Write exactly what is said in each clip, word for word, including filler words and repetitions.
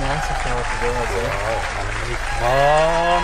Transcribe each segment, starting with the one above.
نەنسى ساۋاتىدۇ ھازىر؟ مانا مېھمان.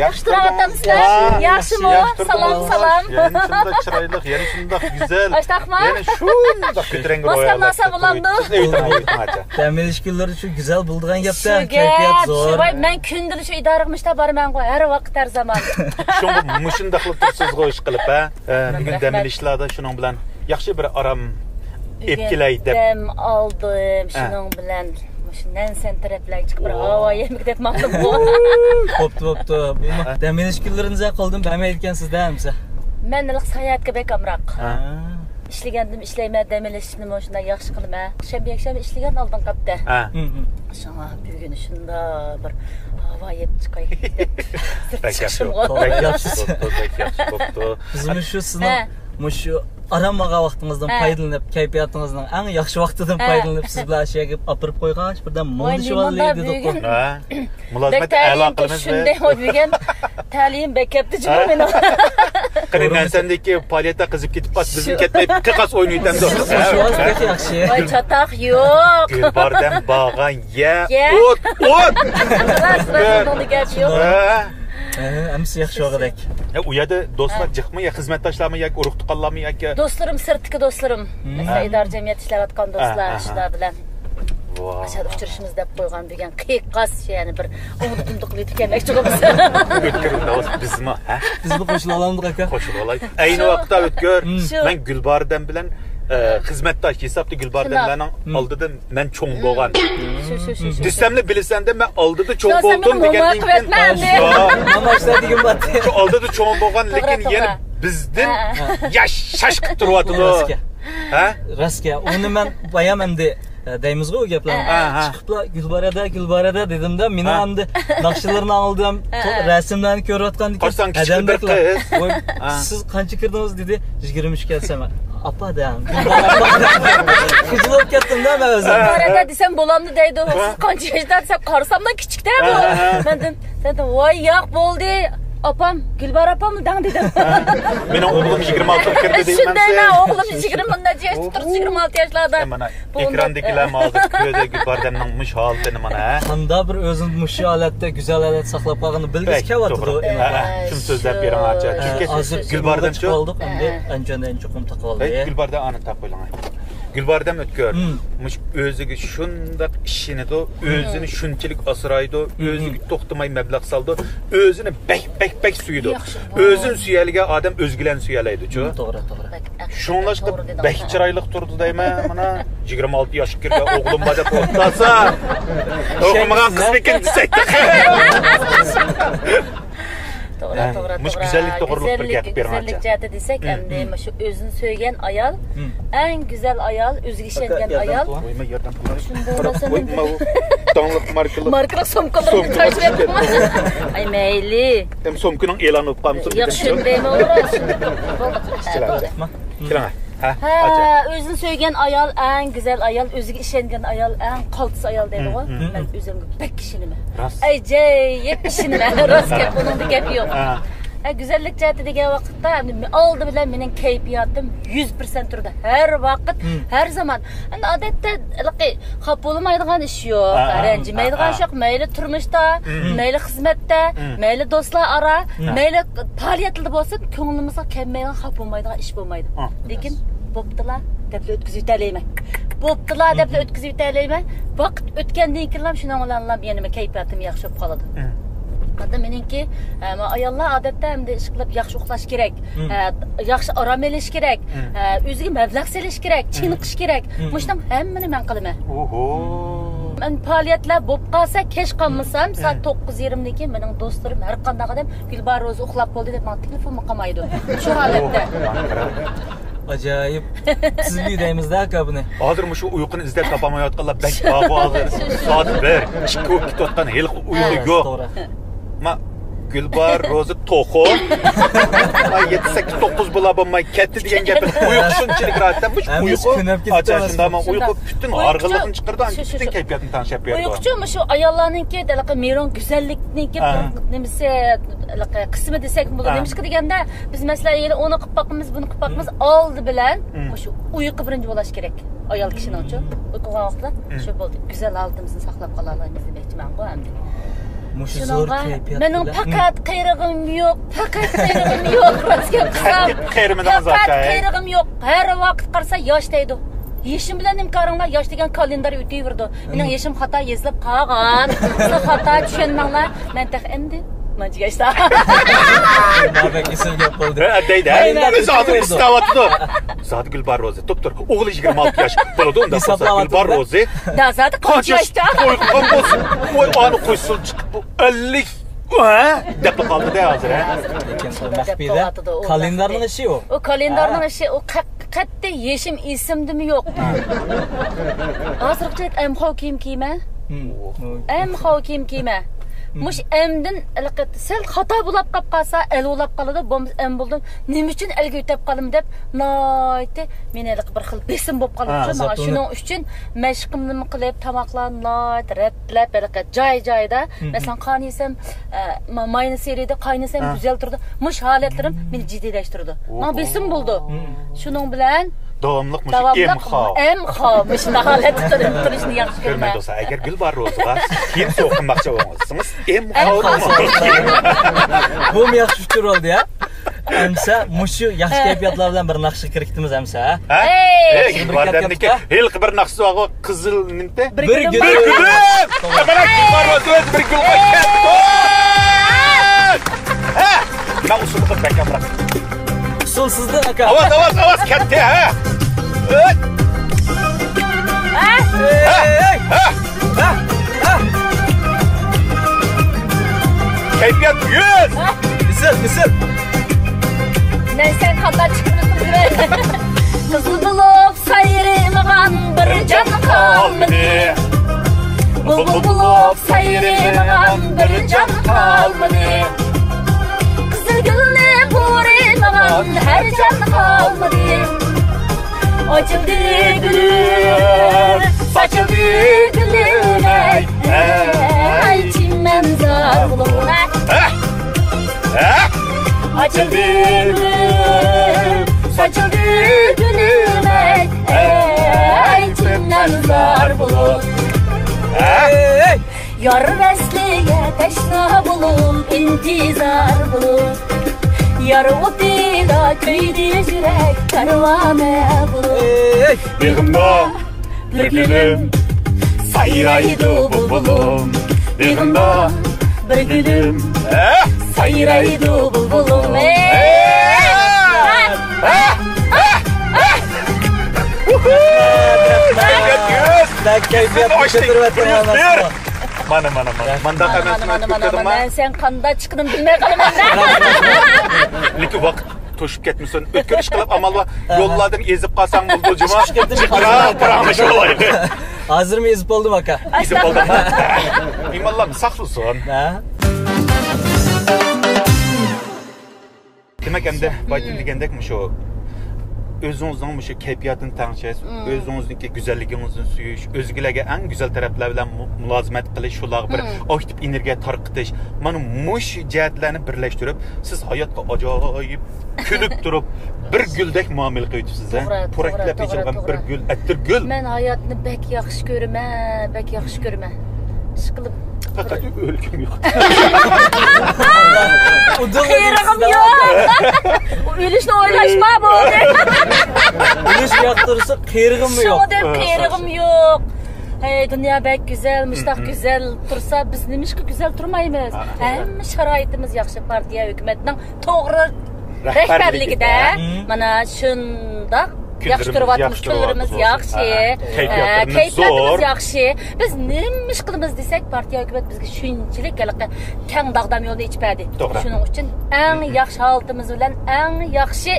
ياخشى تۇرۇۋاتامسىلەر؟ ياخشىمۇ؟ ياخشى تۇردۇم. سالام، سالام. يەنە شۇنداق چىرايلىق، يەنە شۇنداق گۈزەل. ئاشتاقما؟ يەنە شۇنداق كۆتۈرەڭگۈ روياللار. ماسكا بولامدۇ؟ ماس كىيسەم بولامدۇ؟ دەم ئېلىش كۈنلىرى شۇ گۈزەل بولىدىغان گەپتە، كەيپىيات زور. شۇ گەپ. مەن كۈندىلى شۇ ئىدارىگە مۇشۇنداق بارىمەنغۇ، ھەر ۋاقىت، ھەر زامان. شۇڭا مۇشۇنداقلا تۇرىسىزغۇ، ئىشقىلىپ، ھە؟ بۈگۈن دەم ئېلىشلاردا شۇنىڭ بىلەن ياخشى بىر ئارام ئېلىپ كېلەي دەپ. دەم ئالدىم، ھە. شۇنىڭ بىلەن مۇشۇ نەنسەن تەرەپلەرگە چىقىپ بىر ھاۋا يەيمىكى دەپ ماڭدىم. بوپتۇ، بوپتۇ. بۇ دەم ئېلىش كۈنلىرىنىزدە قولدىن بەرمەيدىكەنسىز-دە، ئەمىسە؟ مەن ھېلىقى ساياھەتكە بەك ئامراق. ھە. ئىشلىگەندىمۇ ئىشلەيمەن، دەم ئېلىشنىمۇ شۇنداق ياخشى قىلىمەن. شەنبە، يەكشەنبە ئىشلىگەن ئالدىنقى ھەپتە. ھە. شۇڭا بۈگۈن شۇنداق بىر ھاۋا يەپ چىقاي دەپ سىرتقا چىقىشىمغۇ. بەك ياخشى بوپتۇ، بەك ياخشى بوپتۇ. بىزمۇ شۇ سىزنىڭ مۇشۇ ئارام ئالغان ۋاقتىڭىزدىن پايدىلىنىپ، كەيپىياتىڭىزنىڭ ئەڭ ياخشى ۋاقتىدىن پايدىلىنىپ، سىز بىلەن ئاشۇ يەرگە ئاپىرىپ قويغان بىردەم مۇڭدىشىۋالايلى دېدۇققۇ. ھە. مۇلازىمەتنى ئەلا قىلىمىز. شۇنداق بۈگۈن تەلىيىم بەك كەپتۇ جۇمۇ مېنىڭ. قېنى، نەنسەندىكى پائالىيەتلەر قىزىپ كېتىپ قالسا، بىزمۇ كەتمەي قىقاس ئوينىۋېتەمدۇ. سىز قوشۇۋالسا بەك ياخشى. ۋاي، چاتاق يوق. گۈلباردەم بارغان يەر. ئوت، ئوت. راست، راست، بۇنىڭدا گەپ يوق. ھە. ھە، ھەممىسى ياخشى بولغۇدەك. يا، ئۇ يەردە دوستلار جىقمۇ يا خىزمەتداشلارمۇ ياكى ئۇرۇق تۇغقانلارمۇ ياكى؟ دوستلىرىم، سىرتتىكى دوستلىرىم. مەسىلەن، ئىدارە جەمئىيەت ئىشلەۋاتقان دوستلار، شۇلار بىلەن ئاشۇ يەردە ئۇچرىشىمىز دەپ قويغان بۈگۈن قىيقاس، يەنى بىر ئوڭدۇق-توڭدۇق ئېلىپ كەلمەكچى بولىمىز. ئۆتكۈر ئۇنداۋاس بىزمۇ، ھە؟ بىزمۇ قوشۇلالامدۇق، ئاكا؟ قوشۇلالاي. ئەينى ۋاقىتتا ئۆتكۈر، مەن گۈلباردەم بىلەن، ئە، خىزمەتداش ھېسابتا گۈلباردەملەرنىڭ ئالدىدا مەن چوڭ بولغان. شۇ، شۇ، شۇ، شۇ. دېسەملا بىلىسەن-دە، مەن ئالدىدا چوڭ بولدۇم دېگەندىن كېيىن. نامايىشلار دېگەن بار. شۇ ئالدىدا چوڭ بولغان، لېكىن يەنە بىزدىن ياش شاش قىلىپ تۇرۇۋاتىدۇ. ھە؟ راست گەپ. ئۇنى مەن بايام ئەمدى، ئە، دەيمىزغۇ ئۇ گەپلەرنى. ھە، ھە. چىقىپلا گۈلبارەدە، گۈلبارەدە دېدىمدە، مېنىڭ ئەمدى ناخشىلىرىنى ئاڭلىدىم، رەسىملەرنى كۆرۈۋاتقاندىكىن قارىساڭ، كىچىككىنە بىر قىز. ۋاي، سىز قانچە كىردىڭىز دېدى. يىگىرمە ئۈچ كەلسەم، ئاپا دەڭ. خىجىل بولۇپ كەتتىم-دە مەن ئۆزۈم. گۈلبارەدە دېسەم بولامدۇ دەيدۇ. سىز قانچە ياشتا دېسەم، قارىساملا كىچىك-دە بۇ. مەن دېدىم، سەن دېدىم، ۋاي ياق بولدى، ئاپام، گۈلبارە ئاپاممۇ دەڭ دېدىم. مېنىڭ ئوغلۇم يىگىرمە ئالتىغا كىردى دەيمەن. شۇنداق، مەن ئوغلۇم يىگىرمە نەچچە ياشتا تۇرسا، يىگىرمە ئالتە ياشلاردا. مانا ئېكراندىكىلەرمۇ ھازىر كۆردى گۈلباردەمنىڭ مۇشۇ ھالىتىنى مانا، ھە؟ قانداق بىر ئۆزىنى مۇشۇ ھالەتتە، گۈزەل ھالەتتە ساقلاپ قالغىنى بىلگۈسى كەلۋاتىدۇ. ھە، ھە، شۇنى سۆزلەپ بېرىڭ، ئاچا. چۈنكى ھازىر گۈلباردەمچۇ؟ ئەمدى ئەنجۈندىن چوقۇم تاقىۋالدى. ھەي، گۈلباردەم ئانى تاقىۋېلىڭ. گۈلباردەم ئۆتكۈر. مۇشۇ ئۆزىگە شۇنداق ئىشىنىدۇ، ئۆزىنى شۇنچىلىك ئاسرايدۇ، ئۆزىگە توختىماي مەبلەغ سالىدۇ، ئۆزىنى بەك، بەك، بەك سۆيىدۇ. ئۆزىنى سۆيەلىگەن ئادەم ئۆزگىلەرنى سۆيەلەيدۇچۇ. توغرا، توغرا. شۇڭلاشقا بەك چىرايلىق تۇرىدۇ دەيمەن، مانا. يىگىرمە ئالتە ياشقا كىرگەن ئوغلۇم بار دەپ ئولتۇرسا، ئوقۇمىغان قىزمىكىن دېسەك تېخى. توغرا، توغرا، مۇشۇ توغرا. گۈزەللىك توغرىلىق بىر گەپ بېرىڭ، گۈزەللىك جەھەتى دېسەك، ئەمدى مۇشۇ ئۆزىنى سۆيگەن ئايال، ئەڭ گۈزەل ئايال، ئۆزىگە ئىشەنگەن ئايال. شۇنداق بولسا، داڭلىق ماركىلىق، ماركىلىق سومكىلىرىنى تاشلىۋەتتىڭ. ئاي، مەيلى. ئەمدى سومكىنىڭ ئېلان بولۇپ قالمىسۇن. ياق، شۇندايمۇ. بولدى. كېلىڭ. ھە، ھە، ئۆزىنى سۆيگەن ئايال، ئەڭ گۈزەل ئايال، ئۆزىگە ئىشەنگەن ئايال، ئەڭ قالتىس ئايال دەيدىغۇ. مەن ئۆزۈمگە بەك ئىشىنىمەن. ئەجەيىپ ئىشىنىمەن. راست گەپ، بۇنىڭدا گەپ يوق. ھە، گۈزەللىك جەھەتى دېگەن ۋاقىتتا، ئەمدى ئالدى بىلەن مېنىڭ كەيپىياتىم يۈز پىرسەنت تۇرىدۇ. ھەر ۋاقىت، ھەر زامان. ئەمدى ئادەتتە، ھېلىقى خاپا بولمايدىغان ئىش يوق، رەنجىمەيدىغان ئىش يوق. مەيلى تۇرمۇشتا، مەيلى خىزمەتتە، مەيلى دوستلار ئارا، مەيلى پائالىيەتلەردە بولسۇن، كۆڭلىمىزگە كەلمەيدىغان، خاپا بولمايدىغان ئىش بولمايدۇ. لېكىن بوپتۇلا دەپلا ئۆتكۈزۈۋېتەلەيمەن. بوپتۇلا دەپلا ئۆتكۈزۈۋېتەلەيمەن. ۋاقىت ئۆتكەندىن كېيىنلا شۇنىڭ بىلەنلا يەنە كەيپىياتىم ياخشى بولۇپ قالىدۇ. ھەتتا مېنىڭكى، ئە، ئاياللار ئادەتتە ئەمدى ئىشقىلىپ ياخشى ئۇخلاش كېرەك، ئە، ياخشى ئارام ئېلىش كېرەك، ئە، ئۆزىگە مەبلەغ سېلىش كېرەك، چېنىقىش كېرەك. مۇشۇنىڭ ھەممىنى مەن قىلىمەن. ئوھو. مەن پائالىيەتلەر بولۇپ قالسا، كەچ قالمىسام، سائەت توققۇز يېرىمدىن كېيىن مېنىڭ دوستلىرىم، ھەر قانداق ئادەم، گۈلباھار روزا ئۇخلاپ بولدى دەپ ماڭا تېلېفونمۇ قىلمايدۇ. شۇ ھالەتتە. ئاجايىپ. سىزگە دەيمىز-دە، ئاكا، بۇنى. ھازىر مۇشۇ ئۇيقۇنى ئىزدەپ تاپالمايۋاتقانلار بەك بارغۇ ھازىر. سائەت بىر، ئىككى بولۇپ كېتىۋاتقان ھېلىقى ئۇيقۇ يوق. توغرا. ما، گۈلباھار روزى توخۇ. ئاي، يەتتە، سەككىز، توققۇز بالا بولماي كەتتى دېگەن گەپ. ئۇيقۇ شۇنچىلىك راھەت. مۇشۇ ھەممىسى ئۇيقۇ، كۆنۈپ كېتىپتۇ ئاچا، ئەمەسمۇ؟ شۇنداقمۇ؟ ئۇيقۇ شۇنداق. پۈتۈن ھارغىنلىقنى چىقىرىدۇ، ئۇيقۇچۇ، پۈتۈن كەيپىياتنى تەڭشەپ بېرىدۇ. ئۇيقۇچۇ مۇشۇ ئاياللارنىڭكى ھېلىقى مېرۇڭ گۈزەللىكنىڭكى ھە. بىر نېمىسى، ھېلىقى قىسمى دېسەك بولىدۇ. ھە. نېمىشقا دېگەندە، بىز مەسىلەن، يەنە ئۇنى قىلىپ باقىمىز، بۇنى قىلىپ باقىمىز. مم. ئالدى بىلەن مم. مۇشۇ ئۇيقۇ بىرىنچى بولۇش كېرەك. ئايال كىشىنىڭچۇ، ئۇيقۇغان ۋاقتىدا مم. شۇ بولدى. گۈزەل ھالىتىمىزنى ساقلاپ قالالايمىز دېمەكچىمەنغۇ ئەمدى. مۇشۇ زور شۇنىڭغا كەيپىيات مېنىڭ بىلەن پەقەت قېرىغۇم يوق، پەقەت قېرىغۇم يوق، راست گەپ قىلسام. قېرىمىدىڭىز پەقەت ئاكا، ھەي. قېرىغۇم يوق. ھەر ۋاقىت قارىسا ياش دەيدۇ. يېشىم بىلەن نېمە كارىڭلار، ياش دېگەن كالېندار ئۆتۈۋېرىدۇ. مېنىڭ مم. يېشىم خاتا يېزىلىپ قالغان. سىلەر خاتا چۈشەنمەڭلار. مەن تېخى ئەمدى مانچە ياشتا. بۇ بەك ئېسىل گەپ بولدى. ھە، دەيدۇ، ھە. كالېندار ئۆزى ھازىر ئۆتۈۋېرىدۇ. ئىستاۋاتىدۇ. زادى گۈلباھار روزى. توپتور. ئوغلى يىگىرمە ئالتە ياش. بولىدۇ، ئۇنداق بولسا. ھېسابلاۋاتىدۇ. گۈلباھار روزى. دا، زادى قانچە قانچە ياش ياشتا؟ توي قىلغان بولسا. ۋاي، ئانى قويسۇن چىقىپ بۇ ئەللىك. ھە؟ دەپلا قالدى-دە ھازىر، ھە؟ لېكىن ئۇ مەخپىيدە. دەپ قالدى، ئۇ كالېندارنىڭ مەخپىي. ئىشى ئۇ. ئۇ كالېندارنىڭ ھە. ئىشى، ئۇ قەت-، قەتئىي يېشىم ئېسىمدىمۇ يوق. ھە. ھازىرغىچە ئەم خاۋ كىيىم كىيمە. مم. ئەم خاۋ كىيىم كىيمە. مم. مۇش ئەمدىن ھېلىقى سەل خاتا بولاپ قاپ قالسا، ئەل ئولاپ قالىدۇ، بولمىسا ئەم بولدۇم. نېمە ئۈچۈن ئەلگە ئۆتەپ قالدىم دەپ، ناھايىتى مېنى ھېلىقى بىر خىل بېسىم بولۇپ قالىدۇ ھە. شۇ ماڭا. ئازابلىنىپ. شۇنىڭ ئۈچۈن مەشقىمنىمۇ قىلىپ، تاماقلارنى ناھايىتى رەتلەپ، ھېلىقى جاي-جايىدا. مم. مەسىلەن، قان يېسەم، ئە، ما-، ماينىس يېرىدە، قاينىسام ھە. گۈزەل تۇرىدۇ. مۇشۇ ھالەتلىرىم مېنى جىددىيلەشتۈرىدۇ. ئوھو. ماڭا بېسىم بولىدۇ. مم. شۇنىڭ بىلەن داۋاملىق مۇشۇ داۋاملىق ئەم خاۋ. ئەم خاۋ مۇشۇنداق ھالەتتە تۇرۇپ تۇرۇشنى ياخشى كۆرمەن. كۆرمەن دوستلار، ئەگەر گۈلباھار روزىغا كىيىم سوۋغا قىلماقچى بولسىڭىز، ئەم ئەم خاۋ. خاۋ. بۇمۇ ياخشى پىكىر بولدى، يا. ئەمسە مۇشۇ ياخشى ھە. كەيپىياتلار بىلەن بىر ناخشا كىرگۈزىمىز ئەمسە، ھە؟ ھە؟ ھەي! ھېي، بىر باراتەننىكى كەپتە. ھېلىقى بىر ناخشىسى بارغۇ، قىزىل نېمىتى؟ بىر بىر گۈلۈم. گۈلۈم. توغرا. مانا كىم بار بولسا ئۆزى بىر گۈل قويۇپ كەتتى. ھە؟ مەن ئۇسسۇللۇقنى بەك ياخشى. ئۇسسۇل سىزدە، ئاكا. ئاۋاز، ئاۋاز، ئاۋاز كەتتى، ھە؟ ھەي! ھە؟ ھە؟ ھە؟ ھە؟ ھە؟ كەيپىيات يۈز! ئېسىل، ئېسىل! مەن سەن قانداق چىقىمىزنى بىلمەي. قىزىل بولۇپ سايرىمىغان بىر جان قالمىدى. بۇلبۇل بولۇپ سايرىمىغان بىر جان قالمىدى. قىزىل گۈلنى پۇرىمىغان ھەر جان قالمىدى. ئاچىلدى گۈلۈم، ساچىلدى گۈلۈم، ئەي، ئەي، چىمەنزار بولۇڭ. ھە؟ ھە؟ ئاچىلدى گۈلۈم، ساچىلدى گۈلۈم، ئەي، ئەي، چىمەنزار بولۇڭ. ھە؟ يار ۋەسلىگە تەشنا بولۇڭ، ئىنتىزار بولۇڭ. يار ئوتىدا كۆيدى يۈرەك، پەرۋانە بولۇڭ. بېغىمدا بىر گۈلۈم سايرايدۇ بۇلبۇلۇم. بېغىمدا بىر گۈلۈم سايرايدۇ بۇلبۇلۇم. بەك كەيپىياتنى كۆتۈرۈۋەتتىڭ، ئەمەسمۇ؟ مانا، مانا، مانا. مانداق ئەمەس، مانا، مانا، مانا، مانا. سەن قانداق چىققىنىنى بىلمەي قالىمەن. لېكىن ۋاقىت توشۇپ كەتمىسۇن. ئۆتكۈر ئىش قىلىپ ئامال بار. يوللاردىن ئېزىپ قالساڭ بولدى جۇما. چىقىپ كەتتىم. جىقراق پاراڭلىشىپ ئالايلى. ھازىرمۇ ئېزىپ بولدۇم، ئاكا. ئېزىپ بولدۇم. ئىمانلام ساقلىسۇن. ھە؟ دېمەك، ئەمدى بايىتىن دېگەندەك، مۇشۇ ئۆزىڭىزنىڭ مۇشۇ كەيپىياتىنى تەڭشەش، مم. ئۆزىڭىزنىڭكى گۈزەللىكىڭىزنى سۆيۈش، ئۆزگىلەرگە ئەڭ گۈزەل تەرەپلەر بىلەن مۇ-، مۇلازىمەت قىلىش، شۇلارغا بىر مم. ئاكتىپ ئېنېرگىيە تارقىتىش، مانا مۇشۇ جەھەتلەرنى بىرلەشتۈرۈپ، سىز ھاياتقا ئاجايىپ كۈلۈپ تۇرۇپ، بىر گۈلدەك مۇئامىلە قىلىۋېتىپسىز، ھە؟ توغرا، توغرا، پورەكلەپ توغرا، ئېچىلغان توغرا. بىر گۈل، ئەتىر گۈل. مەن ھاياتنى بەك ياخشى كۆرىمەن، بەك ياخشى كۆرىمەن. ئىشقىلىپ پەقەت ئۆلگۈم يوق. قېرىغىم يوق. ئۆلۈشنى ئويلاشما بولدى. ئۆلۈش ياقتۇرسا قېرىغىممۇ يوق. شۇڭا دەپ قېرىغىم يوق. ھەي، دۇنيا بەك گۈزەل، مۇشۇنداق گۈزەل تۇرسا، بىز نېمىشقا گۈزەل تۇرمايمىز؟ ھەممە شارائىتىمىز ياخشى، پارتىيە، ھۆكۈمەتنىڭ توغرا رەھبەرلىكىدە، مم. مانا شۇنداق ياخشى تۇرۇۋاتىمىز، كۈنلىرىمىز ياخشى، ھە، كەيپىياتلىرىمىز ياخشى. بىز نېمە ئىش قىلىمىز دېسەك، پارتىيە، ھۆكۈمەت بىزگە شۇنچىلىك ھېلىقى كەڭ داغدام يولنى ئېچىپ بەردى. توغرا. شۇنىڭ ئۈچۈن ئەڭ ياخشى ھالىتىمىز بىلەن ئەڭ ياخشى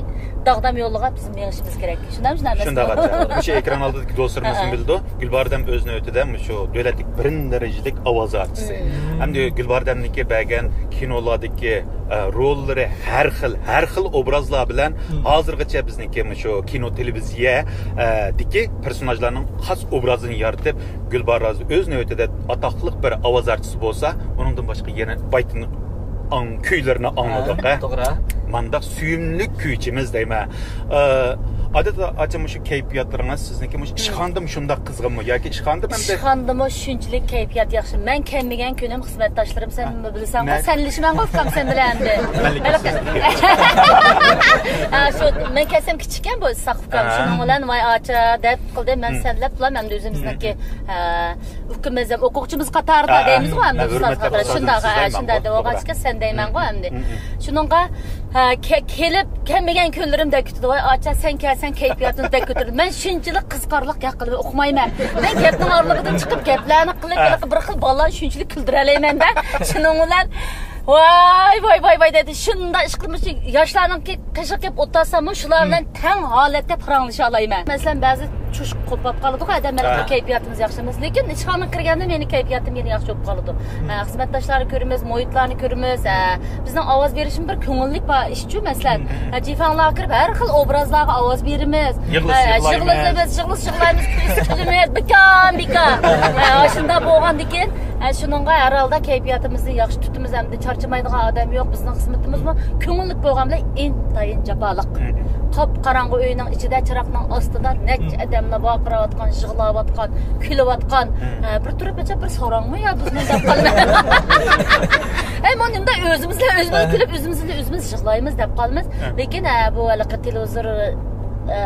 داغدام يولىغا بىز مېڭىشىمىز كېرەك. شۇنداقمۇ، شۇنداق ئەمەسمۇ؟ شۇنداق، ئاچا. مۇشۇ ئېكران ئالدىدىكى دوستلىرىمىزمۇ بىلىدۇ. گۈلبارىدەم ئۆز نۆۋىتىدە مۇشۇ دۆلەتلىك بىرىنچى دەرىجىلىك ئاۋاز ئارتىسى. ھەمدە گۈلبارىدەمنىڭكى بەرگەن كىنولاردىكى، ئە، روللىرى ھەر خىل، ھەر خىل ئوبرازلار بىلەن ھازىرغىچە بىزنىڭكى مۇشۇ كىنو، تېلېۋىزىيە، ئە، دىكى پېرسوناژلارنىڭ خاس ئوبرازىنى يارىتىپ، گۈلبارا ئۆز نۆۋىتىدە ئاتاقلىق بىر ئاۋاز ئارتىسى بولسا، ئۇنىڭدىن باشقا يەنە بايتىن ئاڭ-، كۈيلىرىنى ئاڭلىدۇق، ھە، ھە؟ توغرا. مانداق سۆيۈملۈك كۈيچىمىز دەيمەن. ئە، ئادەتتە ئاچا مۇشۇ كەيپىياتلىرىڭىز سىزنىڭكى مۇشۇ ئىشخانىدىمۇ شۇنداق قىزغىنمۇ ياكى ئىشخانىدا ئەمدى؟ ئىشخانىدىمۇ شۇنچىلىك كەيپىيات ياخشى. مەن كەلمىگەن كۈنۈم خىزمەتداشلىرىم، سەن بىلىسەنغۇ، سەنلىشىمەنغۇ ئۇكام سەن بىلەن ئەمدى. ھە، شۇ، مەن كەلسەم كىچىككەن بۇ ساق ئۇكام. شۇنىڭ بىلەن ۋاي ئاچا دەپ قىلدى. مەن سەنلەپ قىلام ئەمدى ئۆزىمىزنىڭكى، ھە، ئۇكىمىز ھەم ئوقۇغۇچىمىز قاتارىدا دەيمىزغۇ ئەمدى، ئۇستاز قاتارىدا. شۇنداق، ھە، شۇنداق دەپ ئوقۇغاچقا سەن دەيمەنغۇ ئەمدى. شۇنىڭغا، ھە، كە-، كېلىپ كەلمىگەن كۈنلىرىم دەك كېتىدۇ. ۋاي ئاچا، سەن كەلسەڭ كەيپىياتىمىز دەك كۆتۈرۈلىدۇ. مەن شۇنچىلىك قىزىقارلىق گەپ قىلىپ ئۇقمايمەن. مەن گەپنىڭ ئارىلىقىدىن چىقىپ گەپلەرنى قىلىپ، ھېلىقى بىر خىل بالىلارنى شۇنچىلىك كۈلدۈرەلەيمەن-دە. شۇنىڭ بىلەن ۋاي، ۋاي، ۋاي، ۋاي دەيدۇ. شۇنداق ئىشقىلىپ مۇشۇ ياشلارنىڭكى قېشىغا كېلىپ ئولتۇرساممۇ شۇلار بىلەن تەڭ ھالەتتە پاراڭلىشالايمەن. مەسىلەن، بەزى چۇش قوپاپ قالىدىغۇ ئادەم، ھە، كەيپىياتىمىز ياخشى ئەمەس. لېكىن ئىشخانىغا كىرگەندە مېنىڭ كەيپىياتىم يەنە ياخشى بولۇپ قالىدۇ. ھە، خىزمەتداشلارنى كۆرىمىز، مۇھىتلارنى كۆرىمىز. ھە، بىزنىڭ ئاۋاز بېرىشمۇ بىر كۆڭۈللۈك بار ئىشچۇ، مەسىلەن. ھە، جىفاڭلارغا كىرىپ ھەر خىل ئوبرازلارغا ئاۋاز بېرىمىز. يىغلىش ھە، يىغلايمىز. يىغلىمىز، يىغلىش يىغلايمىز، كۈلسە كۈلىمىز، بىكار، بىكار. ھە، شۇنداق بولغاندىكىن، ھە، شۇنىڭغا ھەر ھالدا كەيپىياتىمىزنى ياخشى تۇتىمىز، ئەمدى چارچىمايدىغان ئادەم يوق. بىزنىڭ خىزمىتىمىزمۇ كۆڭۈللۈك بولغان بىلەن ئىنتايىن جاپالىق. قاپقاراڭغۇ ئۆينىڭ ئىچىدە، چىراغنىڭ ئاستىدا نەچچە ئادەملەر ۋارقىراۋاتقان، يىغلاۋاتقان، كۈلۈۋاتقان. ھە، بىر تۇرۇپ ئاچا بىر ساراڭمۇ يا بىزنى دەپ قالىمەن. ھەي، مانا مۇنداق ئۆزىمىز بىلەن ئۆزىمىز كۈلۈپ، ئۆزىمىز بىلەن ئۆزىمىز يىغلايمىز دەپ قالىمىز. لېكىن، ھە، بۇ ھېلىقى تېلېۋىزور، ئە،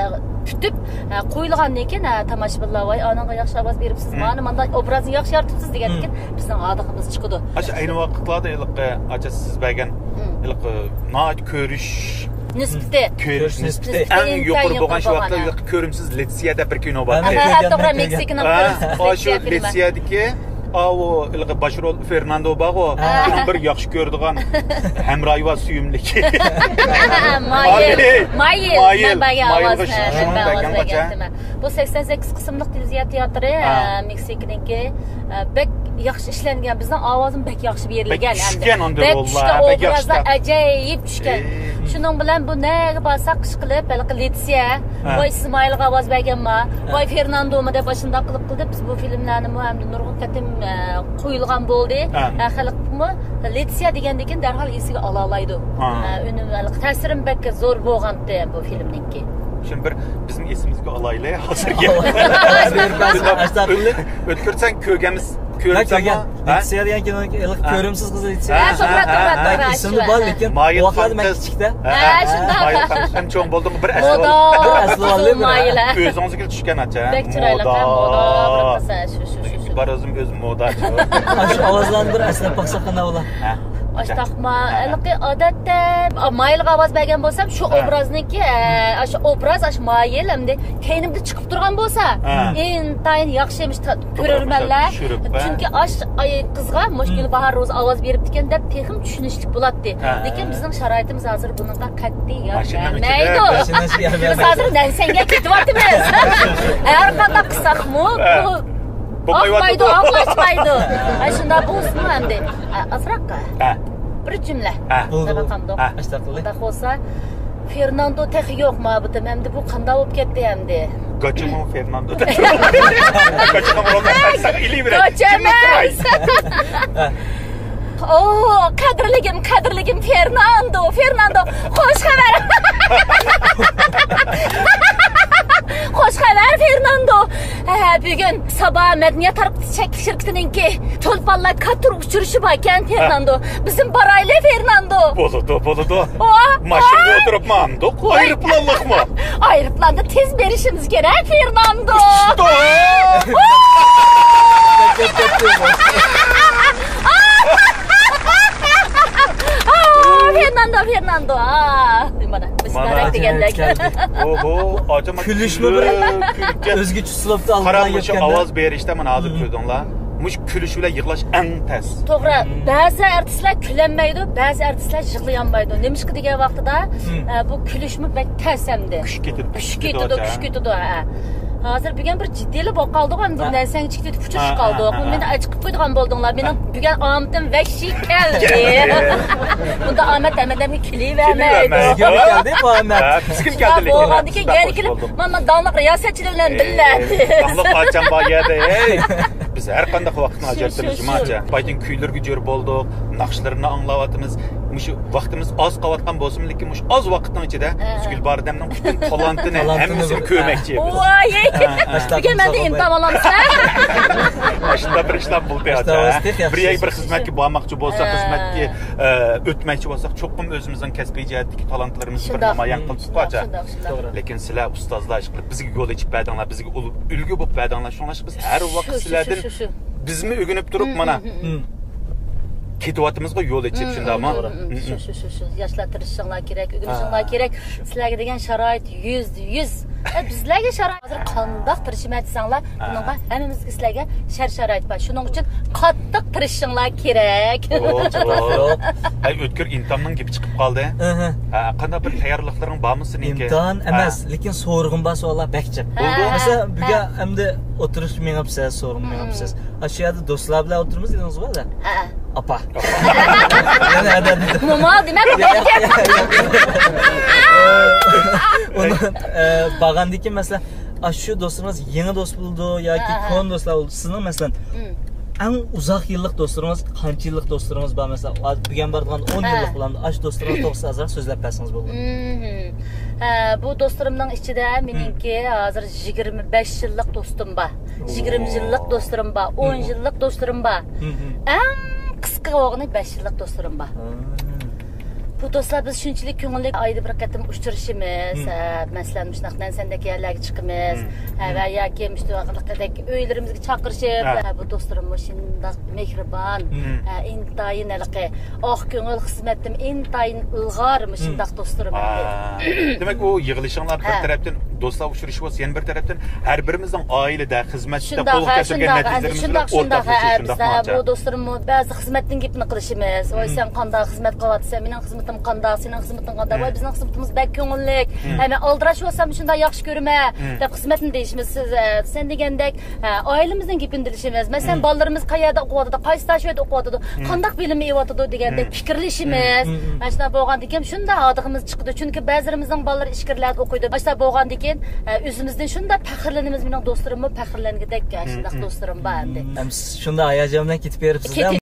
پۈتۈپ، ئە، قويۇلغاندىن كېيىن، ئە، تاماشىبىنلار، ۋاي، ئانىڭغا ياخشى ئاۋاز بېرىپسىز، مانا مانداق ئوبرازنى ياخشى يارىتىپسىز دېگەندىن كېيىن بىزنىڭ ھاردۇقىمىز چىقىدۇ. ئاشۇ ئەينى ۋاقىتلاردا ھېلىقى ئاچا سىز بەرگەن ھېلىقى ناھايىتى كۆرۈش نىسبىتى. كۆرۈش نىسبىتى ئەڭ يۇقىرى بولغان شۇ ۋاقىتتا ھېلىقى كۆرۈمسىز لېتسىيە دەپ بىر كىنو بار ئىدى. ھە، توغرا، مېكسىكىنىڭ. ھە، ئاشۇ لېتسىيەدىكى ئاۋۇ ھېلىقى باش رول فېرناندو بارغۇ، ئۇنىڭ بىر ياخشى كۆرىدىغان ھەمراھى بار، سۆيۈملۈك. مايىل، مايىل، مايىل، مەنبەگە ئاۋاز، مەنبەگە ئاۋاز بەرگەنتىمەن. بۇ سەكسەن سەككىز قىسىملىق تېلېۋىزىيە تىياتىرى، ئە، مېكسىكىنىڭكى، ئە، بەك ياخشى ئىشلەنگەن. بىزنىڭ ئاۋازىمۇ بەك ياخشى بېرىلگەن. بەك چۈشكەن ئەمدى. بەك چۈشكەن، ئوبرازلار ئەجايىپ چۈشكەن. شۇنىڭ بىلەن بۇ نەگە بارساق ئىشقىلىپ، ھېلىقى لېتسىيە، ۋاي ئىسمائىلغا ئاۋاز بەرگەنما، ۋاي فېرناندومۇ دەپ ئاشۇنداق قىلىپ قىلدى. بىز بۇ فىلىملەرنىمۇ ئەمدى نۇرغۇن قېتىم، ئە، قويۇلغان بولدى. ھە، خەلقمۇ لېتسىيە دېگەندىن كېيىن دەرھال ئېسىگە ئالالايدۇ. ھە، ئۈنۈم، ھېلىقى تەسىرىم بەك زور بولغانتى بۇ فىلىمنىڭكى. شۇنى بىر بىزنىڭ ئېسىمىزگە ئالايلى ھازىرغا. ئۆتكۈرسەڭ كۆرگەنمىز. كۆرۈپسەنمۇ؟ ھە؟ لېتسىيە دېگەن كىنو ھېلىقى كۆرۈمسىز قىز لېتسىيە. ھە، توغرا، توغرا، توغرا. ئېسىمدە بار، لېكىن ۋاقىتلاردا مەن كىچىكتە. ھە، شۇنداق. مايىل خانىم چوڭ بولدىڭ، بىر ئەسلى. بىر ئەسلى. ئۆزىڭىزگە چۈشكەن ئاچا. بەك چىرايلىق، ھە، مودا. مودا. شۇ، شۇ، شۇ، شۇ. بار ئۆزۈم ئۆزۈم مودا. ئاشۇ ئاۋازلارنى بىر ئەسلەپ باقساق قانداق بولا؟ ھە. ئاشتاقما، ھېلىقى ئادەتتە مايىلغا ئاۋاز بەرگەن بولسام، شۇ ئوبرازنىڭكى، ئە، ئاشۇ ئوبراز، ئاشۇ مايىل ئەمدى كەينىمدە چىقىپ تۇرغان بولسا، ئىنتايىن ياخشى ئەمىش تا-، كۆرۈرمەنلەر. چۈنكى ئاش ئاي قىزغا مۇشۇ گۈلباھار روزى ئاۋاز بېرىپتىكەن دەپ تېخىمۇ چۈشىنىشلىك بولاتتى. لېكىن بىزنىڭ شارائىتىمىز ھازىر بۇنىڭغا قەتئىي يار بەرمەيدۇ. بىز ھازىر نەنسەنگە كېتىۋاتىمىز. ھەر قانداق قىلساقمۇ، بۇ ئاقمايدۇ، ئاقلاشمايدۇ. ئاي، شۇنداق بولسىمۇ ئەمدى. ئا، ئازراق. ھە. بىر جۈملە. ھە. بولدى، بولدى. ھە. ئاشتاق قىلدى. ئۇنداق بولسا، فېرناندو تېخى يوق، مابىتىم. ئەمدى بۇ قانداق بولۇپ كەتتى ئەمدى؟ گاچامو فېرناندو دەپ. گاچامو رومانسىنى ئېلىۋېرەي. گاچا ئەمەس. ئو، قەدىرلىگىم، قەدىرلىگىم فېرناندو، فېرناندو. خوش خەۋەر. خوش خەۋەر، فېرناندو. ھە، بۈگۈن سابا مەدەنىيەت تارقىتىش چەكلىك شىركىتىنىڭكى چولپانلار كاتتىر ئۇچرىشىشى باركەن، فېرناندو. بىزمۇ بارايلى، فېرناندو. بولىدۇ، بولىدۇ. ماشىنىغا ئولتۇرۇپمۇ ئاندۇق ئايروپىلانلىقمۇ؟ ئايروپىلاندا تېز بېرىشىمىز كېرەك، فېرناندو. فېرناندو، فېرناندو. مانا، مۇشۇنداق دېگەندەك. ئوھو، ئاجىم كۈلۈشمۇ بىر ئۆزگىچە ئۇسلۇبتا. قاراڭ، مۇشۇ ئاۋاز بېرىشتە مانا ھازىر كۆردۈڭلار. مۇشۇ كۈلۈش بىلەن يىغلاش ئەڭ تەس. توغرا. بەزى ئارتىسلار كۈلەلمەيدۇ، بەزى ئارتىسلار يىغلىيالمايدۇ. نېمىشقا دېگەن ۋاقتىدا، ئە، بۇ كۈلۈشمۇ بەك تەس ئەمدى. كۈچ كېتىدۇ، كۈچ كېتىدۇ، كۈچ كېتىدۇ، ھە. ھازىر بۈگۈن بىر جىددىيلا بولۇپ قالدۇق، ئەمدى بىر نەرسەڭگە چىقىپ كېتىپ ئۇچرىشىپ قالدۇق. مېنى ئاچىقىپ قويىدىغان بولدۇڭلار. مېنىڭ بۈگۈن ئامىتىم ۋەھشىي كەلدى. بۇنداق ئامەت ھەممە ئادەمگە كېلىۋەرمەيدۇ. بىزگىمۇ كەلدى بۇ ئامەت؟ ھە، بىزگىمۇ كەلدى لېكىن. بولغاندىن كېيىن يەنە كېلىپ، مانا، مانا داڭلىق رىياسەتچىلەر بىلەن بىللە. داڭلىق ئاچام بار يەردە، ھەي. بىز ھەر قانداق ۋاقىتنى ئاجرىتىمىز، جۇماچە. بايدىن كۈيلىرىگە جۆر بولدۇق، ناخشىلىرىنى ئاڭلاۋاتىمىز. مۇشۇ ۋاقتىمىز ئاز قالىۋاتقان بولسىمۇ، لېكىن مۇشۇ ئاز ۋاقىتنىڭ ئىچىدە بىز گۈلبارى ئادەمنىڭ پۈتۈن تالانتىنى، ھەممىسىنى كۆرمەكچى بىز. ۋاي! بۈگۈن مەندىن ئىمتىھان ئالامسىلەر؟ ئاشۇنداق بىر ئىشلار بولدى. بىر يەرگە بىر خىزمەتكە بارماقچى بولساق، خىزمەتكە، ئە، ئۆتمەكچى بولساق، چوقۇم ئۆزىمىزنىڭ كەسپىي جەھەتتىكى تالانتلىرىمىزنى بىر نامايان قىلىپ چىققۇچە. لېكىن سىلەر ئۇستازلار، ئىشقىلىپ بىزگە يول ئېچىپ بەردىڭلار، بىزگە ئۇل-، ئۈلگە بولۇپ بەردىڭلار. شۇڭلاشقا بىز ھەر ۋاقىت سىلەردىن بىزمۇ ئۆگىنىپ تۇرۇپ، مانا، كېتىۋاتىمىزغۇ يول ئېچىپ، شۇنداقمۇ؟ شۇ، شۇ، شۇ، شۇ. ياشلار، تىرىشىشىڭلار كېرەك، ئۆگىنىشىڭلار كېرەك. سىلەرگە دېگەن شارائىت يۈزدە يۈز. ئە، بىزلەرگە شارائىت. ھازىر قانداق تىرىشىمەن دېسەڭلار، بۇنىڭغا ھەممىمىزگە، سىلەرگە شەر-شارائىت بار. شۇنىڭ ئۈچۈن قاتتىق تىرىشىشىڭلار كېرەك. ئەي، ئۆتكۈر ئىمتىھاننىڭ گېپى چىقىپ قالدى. ھە، قانداق بىر تەييارلىقلىرىڭ بارمۇ سېنىڭكى؟ ئىمتىھان ئەمەس، لېكىن سورىغۇم بار سوئاللار بەك جىق. بولدى. مەسىلەن، بۈگۈن ئەمدى ئولتۇرۇشقا مېڭىپسىز، سورۇنغا مېڭىپسىز. ئاشۇ يەردە دوستلار بىلەن ئولتۇرىمىز دېدىڭىزغۇ ھازىر؟ ھە. ئاپا. يەنە ھەدە دېدىم. موما دېمە. ئۇنىڭ، ئە، بارغاندىن كېيىن، مەسىلەن، ئاشۇ دوستلىرىڭىز يېڭى دوست بولىدۇ ياكى كونا دوستلار بولىدۇ؟ سىزنىڭ، مەسىلەن، ئەڭ ئۇزاق يىللىق دوستلىرىڭىز، قانچە يىللىق دوستلىرىڭىز بار؟ مەسىلەن، بۈگۈن بارىدىغان ئون يىللىق بولامدۇ؟ ئاشۇ دوستلىرىڭىز توغرىسىدا ئازراق سۆزلەپ بەرسىڭىز بولىدۇ. ھە، بۇ دوستلىرىمنىڭ ئىچىدە مېنىڭكى ھازىر يىگىرمە بەش يىللىق دوستۇم بار. يىگىرمە يىللىق دوستلىرىم بار، ئون يىللىق دوستلىرىم بار. ئەڭ قىسقا بولغىنى بەش يىللىق دوستلىرىم بار. بۇ دوستلار بىز شۇنچىلىك كۆڭۈللۈك، ئايدا بىر قېتىم ئۇچرىشىمىز. ھە، مەسىلەن، مۇشۇنداق نەنسەندەك يەرلەرگە چىقىمىز. ھە، ۋە ياكى مۇشۇنداق ئۆيلىرىمىزگە چاقىرىشىپ، ھە، بۇ دوستلىرىممۇ شۇنداق مېھرىبان، ھە، ئىنتايىن ھېلىقى ئاق كۆڭۈل، خىزمەتتىمۇ ئىنتايىن ئىلغار، مۇشۇنداق دوستلىرىم ئەمدى. دېمەك، ئۇ يىغىلىشىڭلار بىر تەرەپتىن دوستلار ئۇچرىشىپ بولسا، يەنە بىر تەرەپتىن ھەر بىرىمىزنىڭ ئائىلىدە، خىزمەتتە قولغا كەلتۈرگەن نەتىجىلىرىمىز بىلەن ئورتاقلىشىش، شۇنداقمۇ؟ بۇ دوستلىرىممۇ بەزى خىزمەتنىڭ گېپىنى قىلىشىمىز. ۋاي، سەن قانداق خىزمەت قىلىۋاتىسەن، مېنىڭ خىزمىتىم قانداق، سېنىڭ خىزمىتىڭ قانداق؟ ۋاي، بىزنىڭ خىزمىتىمىز بەك كۆڭۈللۈك. ھە، مەن ئالدىراش بولسام شۇنداق ياخشى كۆرىمەن، دەپ خىزمەتنى دېيىشىمىز. سىز، ئە، سەن دېگەندەك، ئە، ئائىلىمىزنىڭ گېپىنى دېيىشىمىز. مەسىلەن، بالىلىرىمىز قەيەردە ئوقۇۋاتىدۇ، قايسى داشۆدە ئوقۇۋاتىدۇ، قانداق بىلىم ئېلىۋاتىدۇ دېگەندەك پىكىرلىشىمىز. مانا شۇنداق بولغاندىكىن شۇنداق ھاردۇقىمىز چىقىدۇ. چۈنكى بەزىلىرىمىزنىڭ بالىلىرى ئىچكىرىلەردە ئوقۇيدۇ. مانا شۇنداق بولغاندىكىن، ئە، ئۆزىمىزدىن شۇنداق پەخىرلىنىمىز. مېنىڭ دوستلىرىممۇ پەخىرلەنگۈدەك، ئە، شۇنداق دوستلىرىم بار ئەمدى. ئەمدى سىز شۇنداق ھاياجان بىلەن كېتىپ بېرىپسىز-ھە.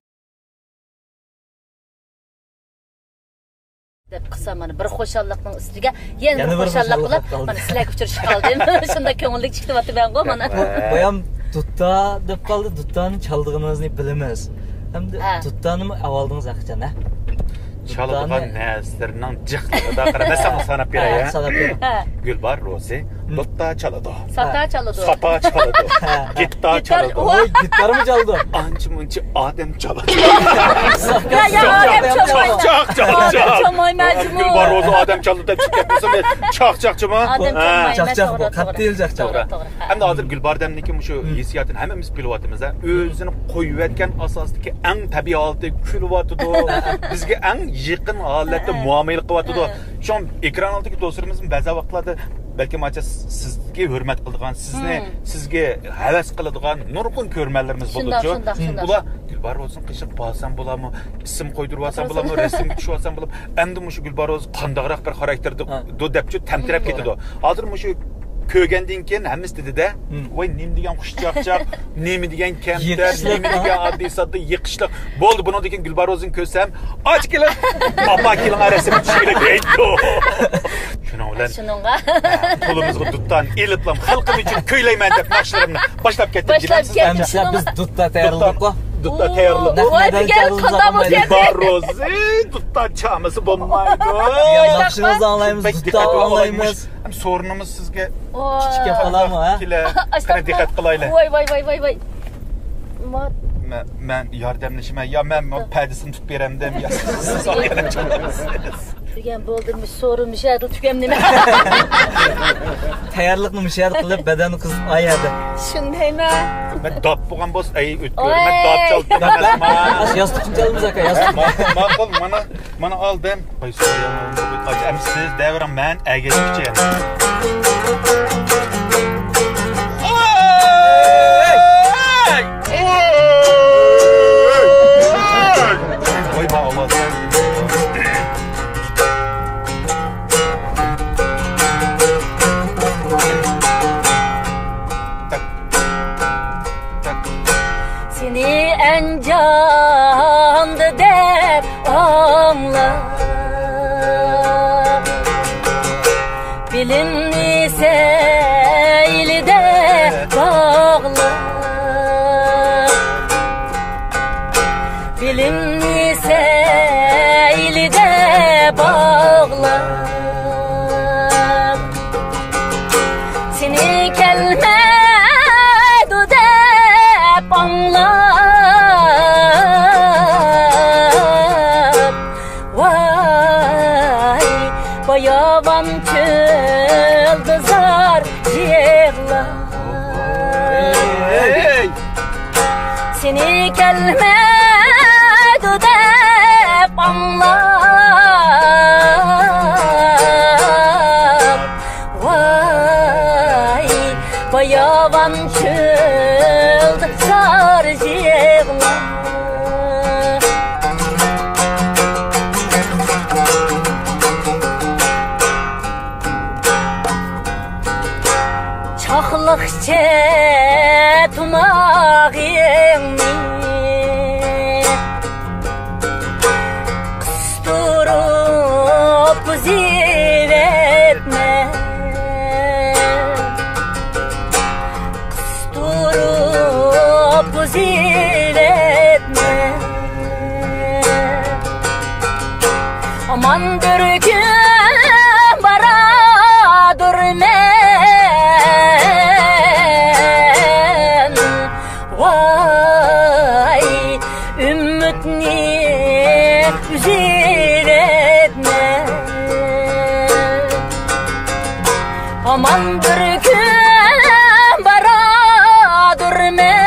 دەپ قىلسام، مانا بىر خۇشاللىقنىڭ ئۈستىگە يەنە بىر خۇشاللىق بولۇپ، مانا سىلەرگە ئۇچرىشىپ قالدىم. شۇنداق كۆڭۈللۈك چىقىۋاتىمەنغۇ مانا. بايام دۇتتا دەپ قالدى، دۇتتانى چالىدىغىنىڭىزنى بىلىمىز. ئەمدى دۇتتانىمۇ ئاۋالدىڭىز ھەقىچان، ھە؟ چالىدىغان نەرسىلىرىنىڭ جىقلىقىدا قارا، مەن ساڭا ساناپ بېرەي، ھە؟ ساناپ بېرىڭ. گۈلبار روزى دۇتتا چالىدۇ. ساتا چالىدۇ. ساپا چالىدۇ. گىتار چالىدۇ. ۋوي، گىتارمۇ چالىدۇ. ئانچە مۇنچە ئادەم چالىدۇ. يا، يا، ئادەم چالمايمەن. چاق، چاق، چاق، چاق. ئادەم چالمايمەن. گۈلبار روزى ئادەم چالىدۇ دەپ چىقىپ كەتمىسۇم، چاق، چاقچىما؟ ئادەم چالمايمەن. چاق، چاق، قەتئىي چاق، چاق. توغرا، توغرا. ئەمدى ھازىر گۈلبار ئادەمنىڭكى مۇشۇ ھېسسىياتىنى ھەممىمىز بىلىۋاتىمىز، ھە؟ ئۆزىنى قويۇۋەتكەن ئاساستىكى ئەڭ تەبىئىي ھالىتى كۈلۈۋاتىدۇ. بىزگە ئەڭ يېقىن ھالەتتە مۇئامىلە قىلىۋاتىدۇ. شۇڭا ئېكران ئالدىدىكى دوستلىرىمىزمۇ بەزى ۋاقىتلاردا بەلكىم ئاچا سىزگە ھۆرمەت قىلىدىغان، سىزنى، سىزگە ھەۋەس قىلىدىغان نۇرغۇن كۆرۈرمەنلىرىمىز بولىدۇ. شۇنداق، شۇنداق. ئۇلار گۈلبار روزىنىڭ قېشىغا بارسام بولامۇ، ئىسىم قويدۇرۇۋالسام بولامۇ، رەسىمگە چۈشۈۋالسام بولامۇ، ئەمدى مۇشۇ گۈلبار روزى قانداقراق بىر خاراكتېردا دەپچۇ تەمتىرەپ كېتىدۇ. ھازىر مۇشۇ كۆرگەندىن كېيىن ھەممىسى دېدى-دە، ۋاي، نېمە دېگەن خۇش چاقچاق، نېمە دېگەن كەمتەر، نېمە دېگەن ئاددىي ساددا يېقىشلىق. بولدى، بۇنىڭدىن كېيىن گۈلبار روزىنى كۆرسەم، ئاچا كېلىڭ، ئاپا كېلىڭ، رەسىمگە چۈشەيلى دەيدۇ. شۇنىڭ بىلەن شۇنىڭغا قولىمىزغا دۇتتانى ئېلىپلا خەلقىم ئۈچۈن كۈيلەيمەن دەپ ناخشىلىرىمنى باشلاپ كەتتىم. باشلاپ كەتتىم. ئەمىسە بىز دۇتتا تەييارلىدۇققۇ. دۇتتا تەييارلىدۇق. ۋاي، بۈگۈن قانداق بولدى؟ گۈلبار روزى، دۇتتا چالمىسا بولمايدۇ. ناخشىڭىزنى ئاڭلايمىز، دۇتتا ئاڭلايمىز. ھەم سورۇنىمىز سىزگە كىچىك گەپ قىلامۇ، ھە؟ قېنى دىققەت قىلايلى. ۋاي، ۋاي، ۋاي، ۋاي، ۋاي. مەن، مەن ياردەملىشىمەن. يا مەن پەردىسىنى تۇتۇپ بېرەمدىم، يا سىز ئالغىنى چالىسىز. دېگەن بولدى، مۇشۇ سورۇن مۇشۇ يەردە تۈگەم نېمە؟ تەييارلىقنى مۇشۇ يەردە قىلىپ، بەدەننى قىزىتىپ، ئاي يەردە. شۇندايمۇ؟ مەن داپ بولغان بولسا، ئەي، ئۆتكۈر، مەن داپ چالدىم. داپ، داپ. ئەمەسمۇ. ئاشۇ ياستۇقنى چالىمىز، ئاكا، ياستۇق. ما-، ماقۇل، مانا، مانا ئالدىم. قايسى ئەمدى سىز دەۋرىڭ، مەن ئەگەشكۈچى. سېنى ئەنجاندا دەپ ئاڭلاپ، بىلىمنى سەيلىدە باغلاپ، بىلىمنى سەيلىدە باغلاپ، سېنى كەلمەيدۇ دەپ ئاڭلاپ، ۋاي، باياۋان چۆلدە زار يىغلاپ. سېنى كەلمەيدۇ دەپ ئاڭلاپ، ۋاي، باياۋان چۆلدە زار يىغلاپ. چاقلىقچە تۇماغىڭنى قىستۇرۇپ ئۈزۈۋەتمە، قىستۇرۇپ ئۈزۈۋەتمە. ھامان بىر كۈن بارادۇرمەن. ۋاي، ئۈمىدنى ئۈزۈۋەتمە. ھامان بىر كۈن بارادۇرمەن.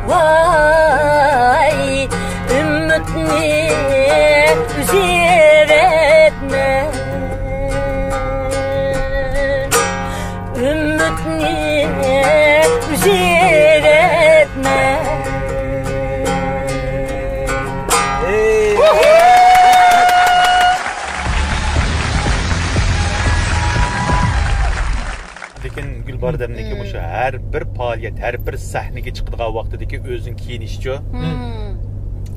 ۋاي، ئۈمىدنى ئۈزۈۋەتمە. ئۈمىدنى ئۈزۈۋەتمە. لېكىن گۈلبارىدەمنىڭكى مۇشۇ ھەر بىر پائالىيەت، ھەر بىر سەھنىگە چىقىدىغان ۋاقتىدىكى ئۆزىنىڭ كىيىنىشىچۇ.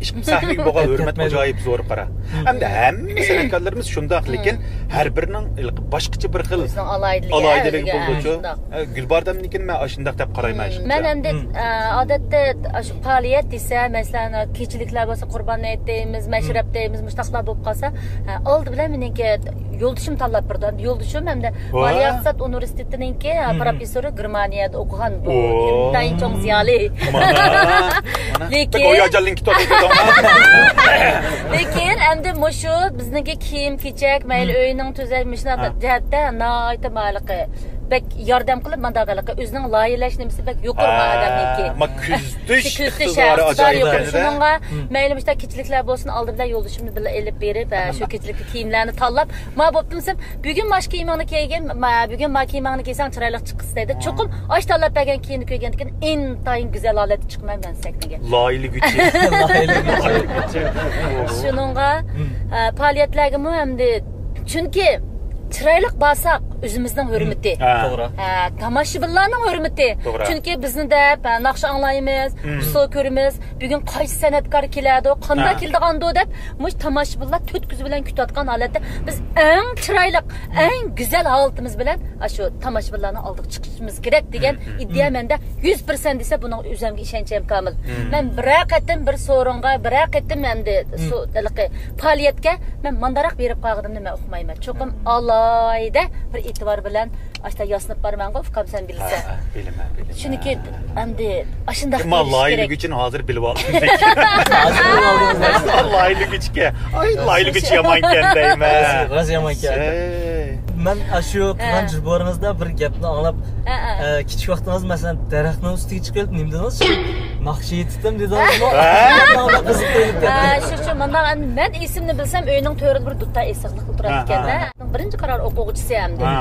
ئىشقىلىپ سەھنىگە بولغان ھۆرمەت ئاجايىپ زور، قارا. ھەمدە ھەممە سەنئەتكارلىرىمىز شۇنداق، لېكىن ھەر بىرىنىڭ ھېلىقى باشقىچە بىر خىل ئۆزىنىڭ ئالاھىدىلىكى، ئالاھىدىلىكى بولىدۇچۇ. شۇنداق. ئە، گۈلبارىدەمنىڭكىنى مەن ئاشۇنداق دەپ قارايمەن، ئەشۇنداق. مەن ئەمدى، ئە، ئادەتتە ئاشۇ پائالىيەت دېسە، مەسىلەن، كېچىلىكلەر بولسا، قۇربان ھېيت دەيمىز، مەشرەپ دەيمىز، مۇشۇنداقلار بولۇپ قالسا، ئە، ئالدى بىلەن مېنىڭكى يولدىشىم تاللاپ بېرىدۇ. ئەمدى يولدىشىم ھەمدە مالىيە ئىقتىساد ئۇنىۋېرسىتېتىنىڭكى، ئە، پروفېسسورى، گېرمانىيەدە ئوقۇغان. بۇ ئىنتايىن چوڭ زىيالىي. مانا، مانا. لېكىن بەك ھاياجانلىنىپ كېتىۋاتىدۇ. لېكىن ئەمدى مۇشۇ بىزنىڭكى كىيىم-كېچەك، مەيلى ئۆينىڭ تۈزەش، مۇشۇنداق جەھەتتە ناھايىتى مالىقى بەك ياردەم قىلىپ، مانداق ھېلىقى ئۆزىنىڭ لايىھەلەش نېمىسى بەك يۇقىرى ما ئادەمنىڭكى. ما كۈزىتىش ئىقتىدارى ئاجايىپ ئىكەن-دە. شۇنىڭغا مەيلى مۇشۇنداق كېچىلىكلەر بولسۇن، ئالدى بىلەن يولدىشىمنى بىللە ئېلىپ بېرىپ، ھە، شۇ كېچىلىكتە كىيىملەرنى تاللاپ، ما بوپتۇ دېسەم، بۈگۈن ماش كىيىمىڭنى كىيگىن، ما، بۈگۈن ما كىيىمىڭنى كىيسەڭ چىرايلىق چىقىسەن دەيدۇ. چوقۇم ئاش تاللاپ بەرگەن كىيىمنى كىيگەندىكىن ئىنتايىن گۈزەل ھالەتتە چىقىمەن مەن سەھنىگە. لايىھىلىگۈچى. شۇنىڭغا، ئە، پائالىيەتلەرگىمۇ ئەمدى، چۈنكى چىرايلىق بارساق، ئۆزىمىزنىڭ ھۆرمىتى. توغرا. ئە، تاماشىبىنلارنىڭ ھۆرمىتى. توغرا. چۈنكى بىزنى دەپ، ئە، ناخشا ئاڭلايمىز، ئۇسسۇل كۆرىمىز. بۈگۈن قايسى سەنئەتكار كېلەدۇ، قانداق كېلىدىغاندۇ دەپ، مۇشۇ تاماشىبىنلار تۆت كۆزى بىلەن كۈتۈۋاتقان ھالەتتە بىز ئەڭ چىرايلىق، ئەڭ گۈزەل ھالىتىمىز بىلەن ئاشۇ تاماشىبىنلارنىڭ ئالدىغا چىقىشىمىز كېرەك دېگەن ئىدىيە مەندە يۈز پىرسەنت دېسە، بۇنىڭغا ئۆزۈمگە ئىشەنچىم كامىل. مەن بىرەر قېتىم بىر سورۇنغا، بىرەر قېتىم ئەمدى سۇ، ھېلىقى پائالىيەتكە مەن مانداقراق بېرىپ قالغىنىمنى مەن ئۇقمايمەن. چوقۇم ئالاھىدە بىر ئېتىبار بىلەن ئاشتا ياسىنىپ بارىمەنغۇ، ئۇكام، سەن بىلىسەن. ھە، بىلىمەن، بىلىمەن. شۇنىڭكى ئەمدى ئاشۇنداق ئەمما دېيىش كېرەك. لايىھىلىگۈچىنى ھازىر بىلىپ ئالدىم. ھازىر بىلىپ ئالدىڭىز. لايىھىلىگۈچىكەن. ئاي، لايىھىلىگۈچى يامانكەن دەيمەن. راست يامانكەن. ئەي. مەن ئاشۇ قىلغان ھە. جۇبورىڭىزدا بىر گەپنى ئاڭلاپ، ھە، ھە. ئە، كىچىك ۋاقتىڭىز، مەسىلەن، دەرەخنىڭ ئۈستىگە چىقىپ نېمە دېدىڭىز؟ ناخشا ئېيتتىم دېدىڭىزمۇ؟ ھە. ئاشۇ گەپنى ئاڭلاپ قىزىقىپ قېلىپ كەتتىم. ھە، شۇ، شۇ، مانا، مەن ئېسىمنى بىلسەم، ئۆينىڭ تۆرىدە بىر دۇتار ئېسىقلىق تۇراتتىكەن-دە. ھە، ھە. بىرىنچى قارار ئوقۇغۇچىسى ئەمدى. ھە.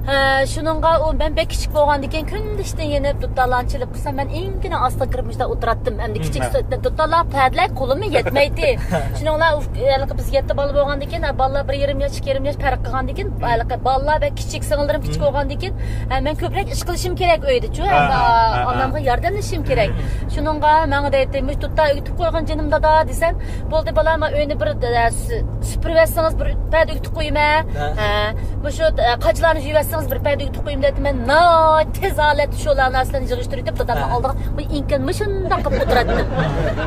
ھە، شۇنىڭغا ئۇ، مەن بەك كىچىك بولغاندىكىن، كۈندە ئىشتىن يېنىپ، دۇتارلارنى چېلىپ قىلسام، مەن ئېڭىكىنىڭ ئاستىغا كىرىپ مۇشۇنداق ئولتۇراتتىم. ئەمدى ھىم، كىچىك ھە. سو-، دۇتارلارغا پەدىلەر قولۇممۇ يەتمەيتتى. شۇنىڭ بىلەن ئۇ، ھېلىقى بىز يەتتە بالا بولغاندىكىن، ھە، بالىلار بىر يېرىم ياش، ئىككى يېرىم ياش پەرق قىلغاندىكىن، ھىم. ھېلىقى بالىلار بەك كىچىك، سىڭىللىرىم كىچىك ھىم. بولغاندىكىن، ھە، مەن كۆپرەك ئىش قىلىشىم كېرەك ئۆيدىچۇ، ھە، ئەمدى ھە، ھە، ھە. ئانامغا ياردەملىشىشىم كېرەك. ھىم. شۇنىڭغا ماڭا دەيتتى، مۇشۇ دۇتار ئۆگىتىپ قويغىن جېنىم دادا دېسەم، بولدى بالام، ئۆينى بىر، ئە، سۈ-، سۈپۈرۈۋەتسىڭىز، بىر پەدە ئۆگىتىپ قويىمەن. ھە. ھە. مۇشۇ، ئە، قاچىلارنى يۇيۇۋەتسىڭىز، بىر پەدە ئۆگىتىپ قويۇم دەپتىمەن. ناھايىتى تېز ھالەتتە شۇ نەرسىلەرنى يىغىشتۇرۇۋېتىپ، دادامنىڭ ھە. ئالدىغا بۇ ئىنكان مۇشۇنداق قىلىپ ئولتۇراتتىم.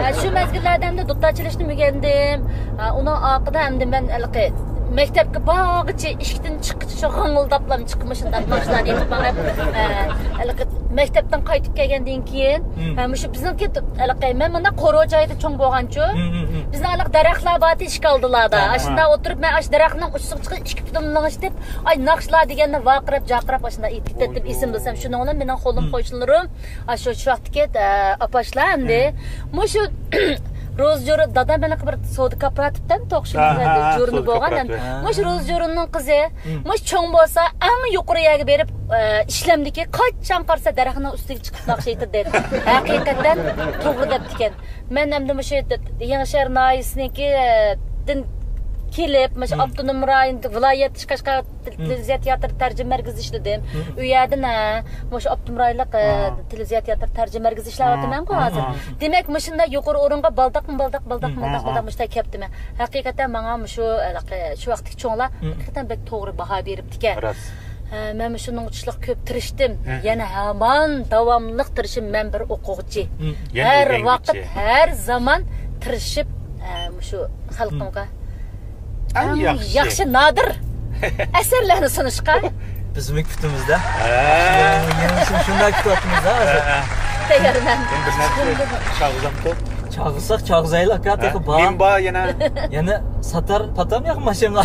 ھە، شۇ مەزگىللەردە ئەمدى دۇتار چېلىشنى ئۆگەندىم. ھە، ئۇنىڭ ئارقىدا ئەمدى مەن ھېلىقى مەكتەپكە بارغىچە، ئىشىكتىن چىققىچە شۇ غىڭىلداپلا چىقىپ، مۇشۇنداق ناخشىلارنى ئېيتىپ ماڭىپ، ھە، ھېلىقى مەكتەپتىن قايتىپ كەلگەندىن كېيىن، ھە، مۇشۇ بىزنىڭكى ھېلىقى، مەن مۇنداق قورۇ جايدا چوڭ بولغانچۇ، بىزنىڭ ھېلىقى دەرەخلەر بارتى ئىشىك ئالدىلاردا. ھە. ئاشۇنداق ئولتۇرۇپ، مەن ئاشۇ دەرەخنىڭ ئۇچىسىغا چىقىپ، ئىككى پۇتۇمنى لىڭشىتىپ، ئاي، ناخشىلار دېگەندە ۋارقىراپ، جارقىراپ ئاشۇنداق ئېيتىپ كېتەتتىم، ئوي، ئېسىمدە بولسام. شۇنىڭ بىلەن مېنىڭ قولۇم قوشنىلىرىم، ئاشۇ، شۇ ۋاقىتتىكى، ئە، ئاپاشلار ئەمدى. مۇشۇ روزا جورۇن، دادام ھېلىقى بىر سودا كوپىراتىپتىن توقۇشۇم ھە، ھە، ھە، جورۇنى سودا بولغان. كوپىراتىپى. مۇشۇ روزا جورۇننىڭ قىزى، مۇشۇ چوڭ بولسا ئەڭ يۇقىرى يەرگە بېرىپ، ئە، ئىشلەمدىكى، قاچان قارىسا دەرەخنىڭ ئۈستىگە چىقىپ ناخشا ئېيتىدۇ دەيدۇ. ھەقىقەتەن توغرا دەپتىكەن. مەن ئەمدى مۇشۇ يېڭىشەھەر ناھىيەسىنىڭكى، ئە، دىن كېلىپ، مۇشۇ ئاپتونوم رايون، ۋىلايەت، قەشقەر تېلېۋىزىيە تىياتىر تەرجىمە مەركىزىدە ئىشلىدىم. ئۇ يەردىن، ھە، مۇشۇ ئاپتونوم رايونلۇق، ئە، تېلېۋىزىيە تىياتىر تەرجىمە مەركىزىدە ئىشلەۋاتىمەنغۇ ھازىر. دېمەك، مۇشۇنداق يۇقىرى ئورۇنغا بالداقمۇ بالداق، بالداقمۇ بالداق، بالداق مۇشۇنداق كەپتىمەن. ھەقىقەتەن ماڭا مۇشۇ، ھېلىقى، شۇ ۋاقىتتىكى چوڭلار ھەقىقەتەن بەك توغرا باھا بېرىپتىكەن. راست. ھە، مەن مۇشۇنىڭغا چىشلىق كۆپ تىرىشتىم. ھە. يەنە ھامان داۋاملىق تىرىشىم، مەن بىر ئوقۇغۇچى. ھە. يەنە ھەر ئۆگەنگۈچى. ۋاقىت، ھەر زامان تىرىشىپ، ھە، مۇشۇ خەلقىمگە ئەڭ ئەڭ ياخشى. ياخشى، نادىر ئەسەرلەرنى سۇنۇشقا. بىزمۇ كۈتىمىز-دە. ھە. يەنە شۇ-، شۇنداق كۈتۈۋاتىمىز-دە ھازىر. ھە، ھە. تەييارمەن. بىر نەرسە چاغزامتۇ؟ چاغزاق، چاغزايلى ئاكا، تېخى بار. نېمە بار يەنە؟ يەنە ساتار، پاتام ياق ماشىنىغا.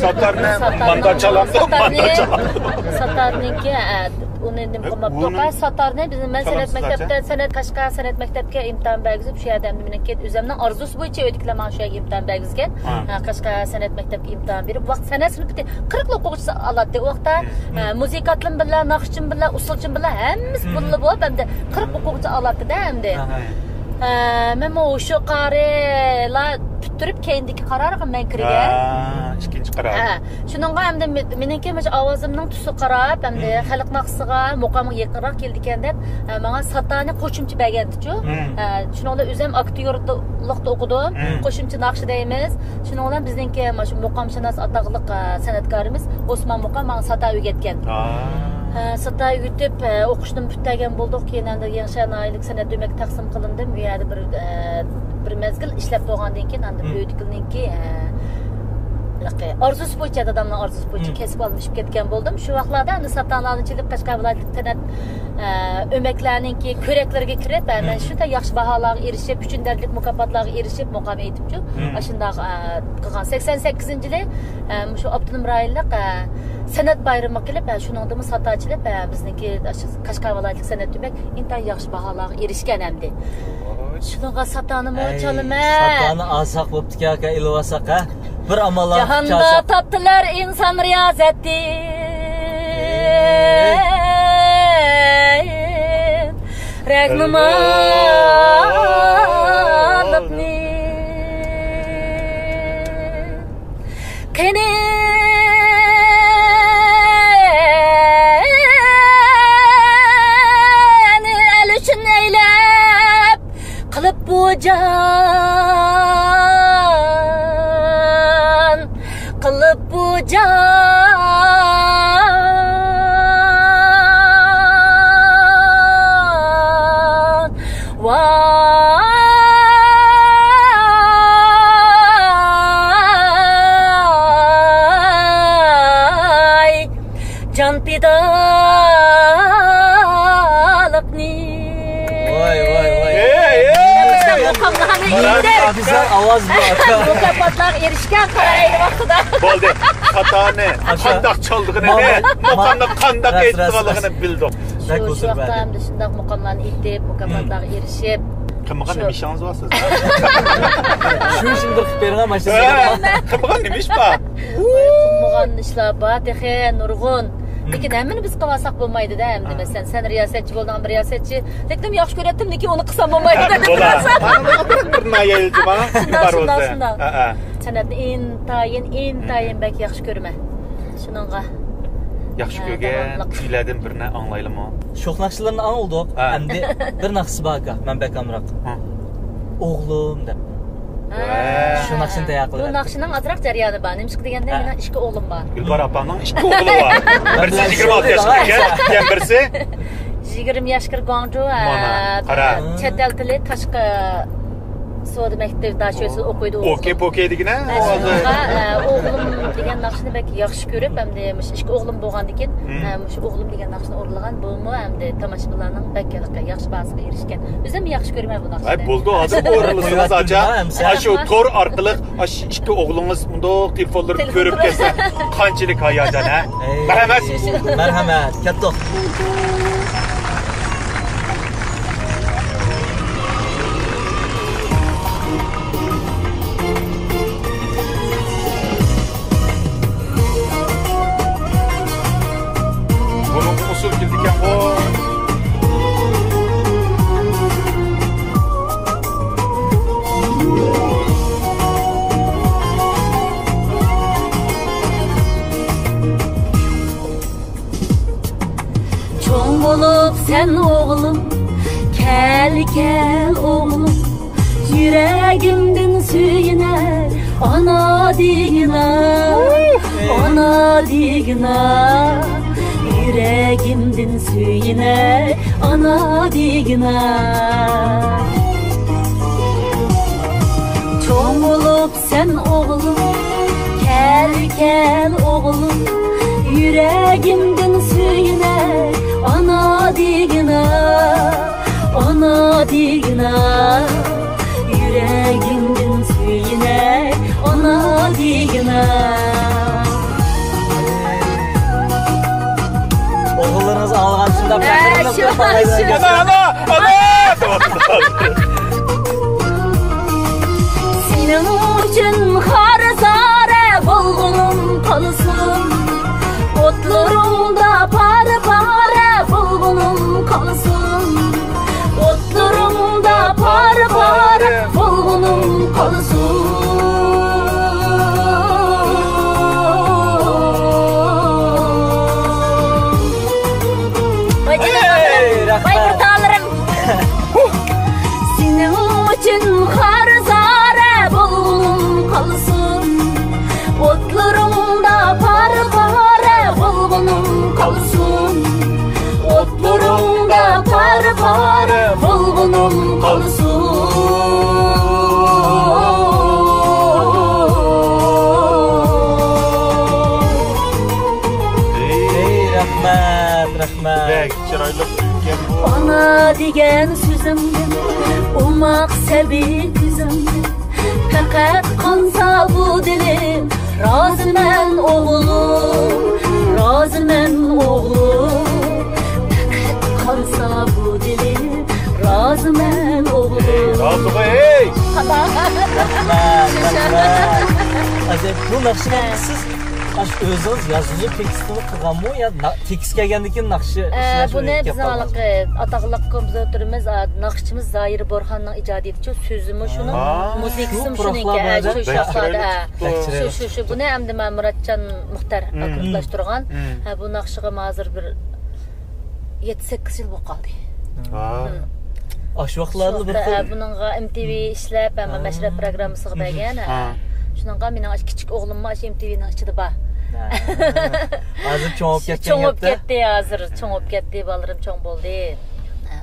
ساتارنى ماندا چالامدۇ، ماندا چالامدۇ. ساتارنىڭكى، ئە، ئۇنى نېمە قىلماپتۇ؟ ئۇنى ساتارنى بىز، مەن سەنئەت مەكتەپتە، سەنئەت، قەشقەر سەنئەت مەكتەپكە ئىمتىھان بەرگۈزۈپ، شۇ يەردە ئەمدى مېنىڭكى ئۆزۈمنىڭ ئارزۇسى بويىچە ئۆيدىكىلەر ماڭا شۇ يەرگە ئىمتىھان بەرگۈزگەن. ھە، قەشقەر سەنئەت مەكتەپكە ئىمتىھان بېرىپ، ۋاقىت سەنئەت سىنىپى قىرىقلا ئوقۇغۇچى ئالاتتى. ئۇ ۋاقىتتا، ئە، مۇزىكانتلىرىم بىلەن، ناخشىچىم بىلەن، ئۇسسۇلچىم بىلەن ھەممىسى بىللە بولۇپ، ئەمدى قىرىق ئوقۇغۇچى ئالاتتى-دە ئەمدى. ئە، مەنمۇ شۇ قارىلا پۈتتۈرۈپ، كەينىدىكى قارارغا مەن كىرگەن. ھە، ئىككىنچى قارار. ھە، شۇنىڭغا ئەمدى مې-، مېنىڭكى مۇشۇ ئاۋازىمنىڭ تۈسىگە قاراپ، ئەمدى خەلق ناخشىسىغا، مۇقامغا يېقىنراق كېلىدىكەن دەپ، ئە، ماڭا ساتارنى قوشۇمچە بەرگەنتىچۇ. ھە، شۇنىڭ بىلەن ئۆزۈم ئاكتيورلۇقتا ئوقۇدۇم. قوشۇمچە ناخشا دەيمىز. شۇنىڭ بىلەن بىزنىڭكى مانا شۇ مۇقامشۇناس ئاتاقلىق، ئە، سەنئەتكارىمىز ئوسمان مۇقام ماڭا ساتار ئۆگەتكەن. ھە، ساتار ئۆگىتىپ، ئە، ئوقۇشنى پۈتتۈرگەن بولدۇق. كېيىن ئەمدى يېڭىشەھەر ناھىيەلىك سەنئەت ئۆمەككە تەقسىم قىلىندىم. ئۇ يەردە بىر، ئە، بىر مەزگىل ئىشلەپ بولغاندىن كېيىن، ئاندىن ئۆيدىكىلەرنىڭكى، ئە، ئارزۇسى بويىچە، دادامنىڭ ئارزۇسى بويىچە كەسىپ ئالمىشىپ كەتكەن بولدۇم. شۇ ۋاقىتلاردا ئەمدى ساتارلارنى چېلىپ، قەشقەر ۋىلايەتلىك سەنئەت، ئە، ئۆمەكلەرنىڭكى كۆرەكلىرىگە كىرىپ، ئە، مەن شۇنداق ياخشى باھالارغا ئېرىشىپ، ئۈچىنچى دەرىجىلىك مۇكاپاتلارغا ئېرىشىپ، مۇقام ئېيتىپچۇ. ئاشۇنداق، ئە، قىلغان. سەكسەن سەككىزىنچى يىلى، ئە، مۇشۇ ئاپتونوم رايونلۇق، ئە، سەنئەت بايرىمىغا كېلىپ، ئە، شۇنىڭدىمۇ ساتار چېلىپ، ئە، بىزنىڭكى ئاشۇ قەشقەر ۋىلايەتلىك سەنئەت ئۆمەك ئىنتايىن ياخشى باھالارغا ئېرىشكەن ئەمدى. شۇنىڭغا ساتارنىمۇ چالىمەن. ساتارنى ئالساق بوپتىكەن ئاكا، ئېلىۋالساق، ھە؟ بىر ئاماللار جاھاندا تاپتىلار ئىنسان رىيازەتتىن رەھنۇمالىقنى. قېنى ئەل ئۈچۈن ئەيلەپ قىلىپ بۇ جان، قىلىپ بۇ جان. ۋاي. قاملىغان ئىدى. گۈزەل ئاۋاز بار. مۇكاپاتلارغا ئېرىشكەن قارا ئەينى ۋاقتىدا. بولدى. خاتانى قانداق چالدىغىنىنى، خاتاننى قانداق ئېيتىدىغانلىقىنى بىلدۇق. شۇ، شۇ ۋاقىتتا ھەمدە شۇنداق مۇقاملارنى ئېيتىپ، مۇكاپاتلارغا ئېرىشىپ. قىلمىغان نېمە ئىشىڭىز بار سىزنىڭ؟ شۇ ئىشنى بىر قىلىپ بېرىڭ، ماشىنا. قىلمىغان نېمە ئىش بار؟ قىلمىغان ئىشلار بار تېخى نۇرغۇن. لېكىن ھەممىنى بىز قىلىۋالساق بولمايدۇ-دە، ئەمدى مەسىلەن، سەن رىياسەتچى بولدۇڭ، رىياسەتچى. لېكىن ياخشى كۆرەتتىم، لېكىن ئۇنى قىلسام بولمايدۇ دەپ ئويلىسام. بىر نايايىلجىما. شۇنداق، شۇنداق، شۇنداق. سەنئەتنى ئىنتايىن، ئىنتايىن بەك ياخشى كۆرىمەن. شۇنىڭغا ياخشى كۆرگەن كۈيلەردىن بىرنى ئاڭلايلىمۇ؟ شوخ ناخشىلىرىنى ئاڭلىدۇق. ئەمدى بىر ناخشىسى بار ئاكا، مەن بەك ئامراق. ئوغلۇم دەپ. شۇ ناخشىنى تەييار قىلىۋەردىم. بۇ ناخشىنىڭ ئازراق جەريانى بار. نېمىشقا دېگەندە، مېنىڭ ئىككى ئوغلۇم بار. گۈلبار ئاپاڭنىڭ ئىككى ئوغلى بار. بىرسى يىگىرمە ئالتە ياشقا كىرگەن، يەنە بىرسى يىگىرمە ياشقا كىرىپ گۇاڭجۇ، مانا، قارا. چەت ئەل تىلى، تاشقى سودا مەكتىپى داشۆسىدە ئوقۇيدۇ ئوغلۇم. ئوكەي پوكەي دېگىنە. ئوغلۇم دېگەن ناخشىنى بەك ياخشى كۆرۈپ، ئەمدى مۇشۇ ئىككى ئوغلۇم بولغاندىكىن، مۇشۇ ئوغلۇم دېگەن ناخشىنى ئورۇنلىغان. بۇمۇ ئەمدى تاماشىبىنلارنىڭ بەك ھېلىقى ياخشى باھاسىغا ئېرىشكەن. ئۆزۈم ياخشى كۆرىمەن بۇ ناخشىنى. ۋاي، بولدى، ھازىر ئورۇنلىسىڭىز ئاچا. ئاشۇ تور ئارقىلىق ئاشۇ ئىككى ئوغلىڭىز مۇنداق تېلېفونلىرىنى كۆرۈپ كەتسە قانچىلىك ھاياجان، ھە؟ مەرھەمەت. مەرھەمەت. كەتتۇق. بۇنىڭغا ئۇسسۇل كېلىدىكەنغۇ. چوڭ بولۇپ سەن ئوغلۇم، كەل، كەل ئوغلۇم، يۈرەگىمدىن سۆيۈنەر ئانا دېگىنە، ئانا دېگىنە، يۈرەگىمدىن سۆيۈنەر ئانا دېگىنە. چوڭ بولۇپ سەن ئوغلۇم، كەل، كەل ئوغلۇم، يۈرەگىمدىن سۆيۈنەر ئانا دېگىنە، ئانا دېگىنە، يۈرەگىمدىن سۆيۈنەر ئانا دېگىنە. ئوغۇللىرىڭىز ئاڭلىغان شۇنداق. ئانا، ئانا، ئانا! سېنىڭ ئۈچۈن خار-زارە بولغۇنۇم قالسۇن. ئوتلىرىڭدا پارە-پارە بولغۇنۇم قالسۇن. ئوتلىرىڭدا پارە-پارە بولغۇنۇم قالسۇن. ۋاي جېنىم، ۋاي دۇردانىلىرىم. سېنىڭ ئۈچۈن خار-زارە بولغۇنۇم قالسۇن. ئوتلىرىڭدا پارە-پارە بولغۇنۇم قالسۇن. ئوتلىرىڭدا پارە-پارە بولغۇنۇم قالسۇن. ئەي، رەھمەت، رەھمەت. بەك چىرايلىق ئىكەن بۇ. ئانا دېگەن سۆزۈڭدىن، ئوماق سەبىي كۆزۈڭدىن، پەقەت قانسا بۇ دىلىم، رازىمەن ئوغلۇم، رازىمەن ئوغلۇم. پەقەت قانسا بۇ دىلىم، رازىمەن ئوغلۇم. رازىغۇ، ھەي! رەھمەت، رەھمەت. ئەجەب، بۇ ناخشىنى سىز ئاشۇ ئۆزىڭىز يازغۇزۇپ تېكىستىنى قىلغانمۇ يا نا-، تېكىست كەلگەندىن كېيىن ناخشا ئىشلەش؟ بۇنى بىزنىڭ ھېلىقى ئاتاقلىق كومپوزىتورىمىز، ئا، ناخشىچىمىز زاھىر بورھاننىڭ ئىجادىيىتىچۇ، سۆزىمۇ شۇنىڭ، مۇزىكىسىمۇ شۇنىڭكى، شۇ شۇ شۇ شۇ. بۇنى ئەمدى مەن مۇراتجان مۇختەر ئاكىلاشتۇرغان. ھە، بۇ ناخشىغا ھازىر بىر يەتتە-سەككىز يىل بولۇپ قالدى. ئاشۇ ۋاقىتلاردا بىر خىل بۇنىڭغا ئېم تى ۋى ئىشلەپ، ھەممە مەشرەپ پروگراممىسىغا بەرگەن. شۇنىڭغا مېنىڭ ئاشۇ كىچىك ئوغلۇممۇ ئاشۇ ئېم تى ۋىنىڭ ئىچىدە بار. ھازىر چوڭ بولۇپ كەتكەن. چوڭ بولۇپ كەتتى ھازىر. چوڭ بولۇپ كەتتى، بالىلىرىم چوڭ بولدى.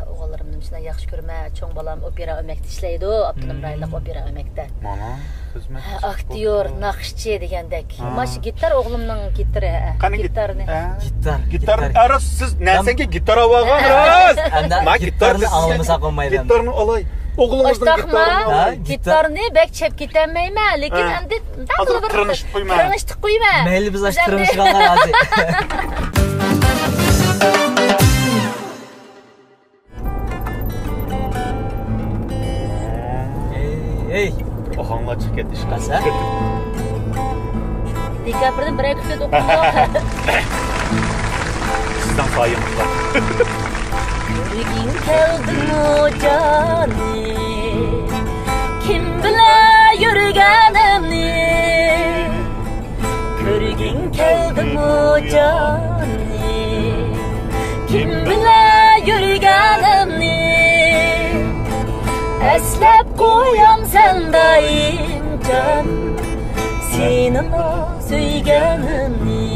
ئوغۇللىرىمنى شۇنداق ياخشى كۆرىمەن. چوڭ بالام ئوپېرا ئۆمەكتە ئىشلەيدۇ، ئاپتونوم رايونلۇق ئوپېرا ئۆمەكتە. مانا خىزمەت. ئاكتيور، ناخشىچى دېگەندەك. مانا شۇ گىتار ئوغلۇمنىڭ گىتىرى. قېنى گىت-، گىتارنى. گىتار، گىتار. ئەرز، سىز نەرسەڭگە گىتار ئاۋالغان ئەرز. ما گىتارنى ئاڭلىمىساق بولمايدۇ. گىتارنى ئالاي. ئوغلىڭىزنىڭ ئاشتاقما؟ گىتارىنى ھە، گىتار. گىتارنى بەك چەپ كېتەلمەيمەن، لېكىن ھە. ئەمدى ھازىر بىر تىرىنىشىپ قويمەن. تىرىنىشتىپ قويمەن. مەيلى، بىز ئاشۇ بىز ئەمدى تىرىنىشقانغا رازى. ئەي، ئەي. ئاھاڭلار چىقىپ كەتتى، ئىشقىلىپ. قاسا. دېكابىردىن بىر ئاي كۈتۈپ ئوقۇڭلار. سىزنىڭ سايىڭىزدا. كۆرگۈڭ كەلدىمۇ جانىم، كىم بىلەن يۈرگىنىمنى؟ كۆرگۈڭ كەلدىمۇ جانىم، كىم بىلەن يۈرگىنىمنى؟ ئەسلەپ قويامسەن دائىم جان، سېنىلا سۆيگىنىمنى.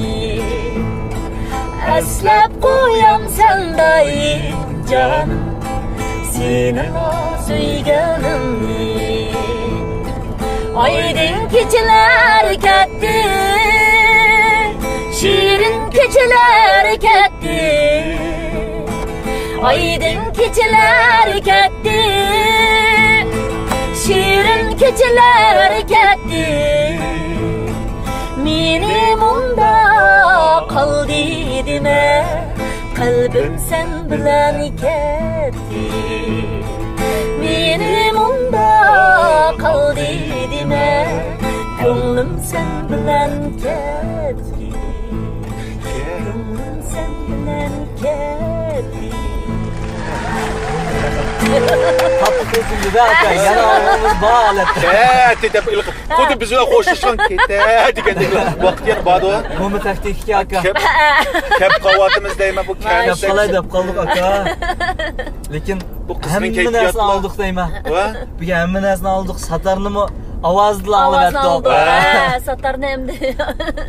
ئەسلەپ قويامسەن دائىم جان، سېنىلا سۆيگىنىمنى. ئايدىڭ كېچىلەر كەتتى، شېرىن كېچىلەر كەتتى. ئايدىڭ كېچىلەر كەتتى، شېرىن كېچىلەر كەتتى. مېنى مۇنداق قالدى دېمە، قەلبىم سەن بىلەن كەتتى. مېنى مۇنداق قالدى دېمە، كۆڭلۈم سەن بىلەن كەتتى. كۆڭلۈم سەن بىلەن كەتتى. تاتلىق ئېسىمدە ئاكا، يەنە ئاڭلىغىنىمىز بار ھالەتتە. كەتتى دەپ ئېلىقىپ، خۇددى بىز بىلەن خوشلاشقان كېتە دېگەندەك ۋاقىت يەنە باردۇ. بۇمۇ تەكتىك ئىكەن ئاكا. كەپ، كەپ قاۋاتىمىز دەيمەن بۇ كەپ كەپ قالاي دەپ قالدۇق ئاكا. لېكىن بۇ قىزنىڭ ھەممە نەرسىنى كەيپىياتى ئاڭلىدۇق دەيمەن. ۋە؟ بۈگۈن ھەممە نەرسىنى ئاڭلىدۇق. ساتارنىمۇ ئاۋازىدىلا ئاۋازىنى ئاڭلىۋەتتۇق. ئاڭلىدۇق. ھە، ساتارنى ئەمدى.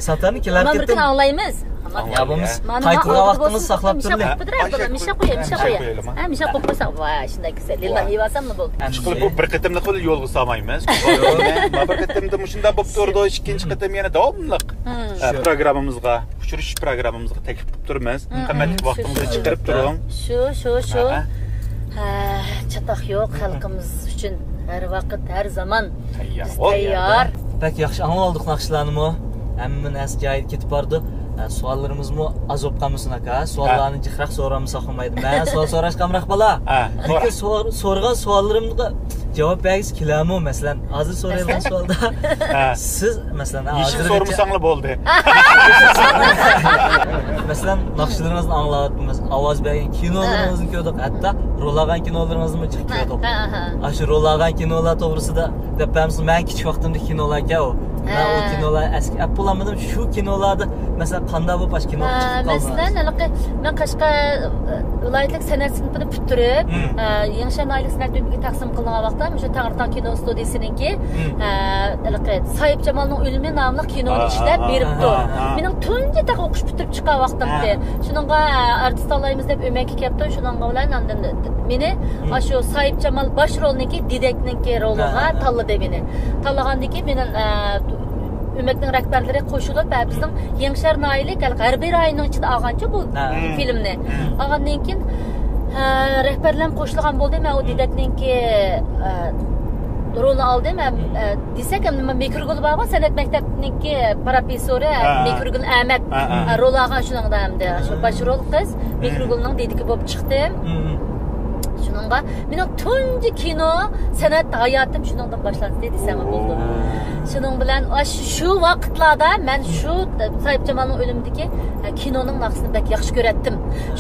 ساتارنى كېلەر ئەمما بىر قېتىم كۈنى ئاڭلايمىز. يا بولمىسا مانا تايتىلغا ۋاقتىمىز ساقلاپ تۇرىلى. مىشە قوياي، مىشە قوياي. ھە، مىشە قويۇپ قويساق، ۋاي، شۇنداق گۈزەل. لىللا يېۋالساملا بولدى. ئىشقىلىپ بۇ بىر قېتىملىق يولغا سالمايمىز. بىر قېتىمدا مۇشۇنداق بولۇپ تۇرىدۇ، ئىككىنچى قېتىم يەنە داۋاملىق، ئە، پروگراممىمىزغا، ئۇچرىشىش پروگراممىمىزغا تەكلىپ قىلىپ تۇرىمىز. قىممەتلىك ۋاقتىڭىزنى چىقىرىپ تۇرۇڭ. شۇ، شۇ، شۇ. ھە، چاتاق يوق، خەلقىمىز ئۈچۈن ھەر ۋاقىت، ھەر زامان تەييار. بىز تەييار. بەك ياخشى ئاڭلىۋالدۇق ناخشىلارنىمۇ. ھەممە نەرسە جايىدا كېتىپ بارىدۇ. ئە، سوئاللىرىمىزمۇ ئاز بولۇپ قالمىسۇن ئاكا. سوئاللارنى جىقراق سورىمىساق بولمايدۇ. مەن سوئال سوراشقا ئامراق بالا. ھە، لېكىن سور-، سورىغان سوئاللىرىمغا جاۋاب بەرگۈسى كېلەرمۇ؟ مەسىلەن، ھازىر سورايدىغان سوئالدا سىز، مەسىلەن، ھازىر سورىمىساڭلا بولدى. مەسىلەن، ناخشىلىرىڭىزنى ئاڭلاۋاتىمىز، ئاۋاز بەرگەن كىنولىرىڭىزنى كۆردۇق، ھەتتا رول ئالغان كىنولىرىڭىزنىمۇ جىق كۆردۇق. ئاشۇ رول ئالغان كىنولار توغرىسىدا دەپ بەرمىسىڭىز، مەن كىچىك ۋاقتىمدىكى كىنولاركەن ئۇ. مەن ئۇ كىنولار ئەسكە ئەپ بولالمىدىم. شۇ كىنولاردا، مەسىلەن، قانداق بولۇپ ئاشۇ كىنوغا چىقىپ قالدىڭىز؟ مەسىلەن، ھېلىقى مەن قەشقەر، ئە، ۋىلايەتلىك سەنئەت سىنىپىنى پۈتتۈرۈپ، ئە، يېڭىشەھەر ناھىيەلىك سەنئەت ئۆمىكىگە تەقسىم قىلىنغان ۋاقىتتا، مۇشۇ تەڭرىتاغ كىنو ئىستۇدىيىسىنىڭكى، ئە، ھېلىقى ساھىبجامالنىڭ ئۆلۈمى ناملىق كىنونى ئىشلەپ بېرىپتۇ. مېنىڭ تۇنجى تېخى ئوقۇش پۈتتۈرۈپ چىققان ۋاقتىمتى. شۇنىڭغا، ئە، ئارتىس تاللايمىز دەپ ئۆمەككە كەپتۇ. شۇنىڭغا بىلەن ئاندىن مېنى ئاشۇ ساھىبجامال باش رولنىڭكى دېدەكنىڭكى رولىغا تاللىدى مېنى. تاللىغاندىن كېيىن مېنىڭ، ئە، ئۆمەكنىڭ رەھبەرلىرى قوشۇلۇپ، ھە، بىزنىڭ يېڭىشەھەر ناھىيەلىك ھەربىي رايوننىڭ ئىچىدە ئالغانچۇ بۇ فىلىمنى. ئالغاندىن كېيىن، ھە، رەھبەرلەرمۇ قوشۇلغان بولدى. مەن ئۇ دېدەكنىڭكى، ئە، رولىنى ئالدىم. ھەم، ئە، دېسەك، ھەم نېمە، مىكروگۈل بارغۇ، سەنئەت مەكتەپنىڭكى پروفېسسورى، ھە، مىكروگۈل ئەمەت، ھە، رول ئالغان شۇنىڭدا ئەمدى. شۇ باش رول قىز مىكروگۈلنىڭ دېدىكى بولۇپ چىقتىم. شۇنىڭغا مېنىڭ تۇنجى كىنو سەنئەت ھاياتىم شۇنىڭدىن باشلاندى دېسەم بولىدۇ. شۇنىڭ بىلەن ئاشۇ، شۇ ۋاقىتلاردا مەن شۇ ساھىبجامالنىڭ ئۆلۈمىدىكى، ئە، كىنونىڭ ناخشىسىنى بەك ياخشى كۆرەتتىم.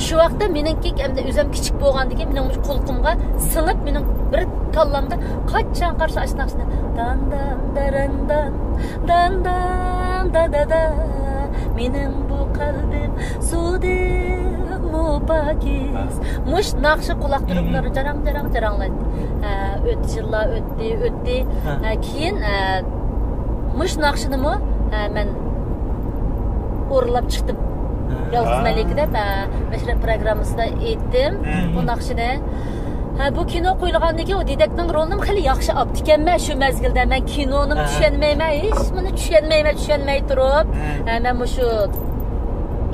شۇ ۋاقىتتا مېنىڭكى ئەمدى ئۆزۈم كىچىك بولغاندىكىن مېنىڭ مۇشۇ قۇلىقىمغا سىڭىپ، مېنىڭ بىر كاللامدا قاچان قارىسا ئاشۇ ناخشىنى دان دان داران دان، دان دان دا دا دا، مېنىڭ بۇ قەلبىم سۇدىنمۇ پاكىز. مۇشۇ ناخشا قۇلاق تۈركلىرى جاراڭ، جاراڭ، جاراڭلايدۇ. ھە، ئۆتتى، يىللار ئۆتتى، ئۆتتى. ھە، كېيىن، ھە، مۇشۇ ناخشىنىمۇ، ھە، مەن ئورۇنلاپ چىقتىم. يالغۇز مەلىكە دەپ، ھە، مەشرەپ پروگراممىسىدا ئېيتتىم بۇ ناخشىنى. ھە، بۇ كىنو قويۇلغاندىن كېيىن ئۇ دېدەكنىڭ رولىنىمۇ خېلى ياخشى ئاپتىكەنمەن شۇ مەزگىلدە. مەن كىنونىمۇ چۈشەنمەيمەن، ھېچ نېمىنى چۈشەنمەيمەن، چۈشەنمەي تۇرۇپ، ھە، مەن مۇشۇ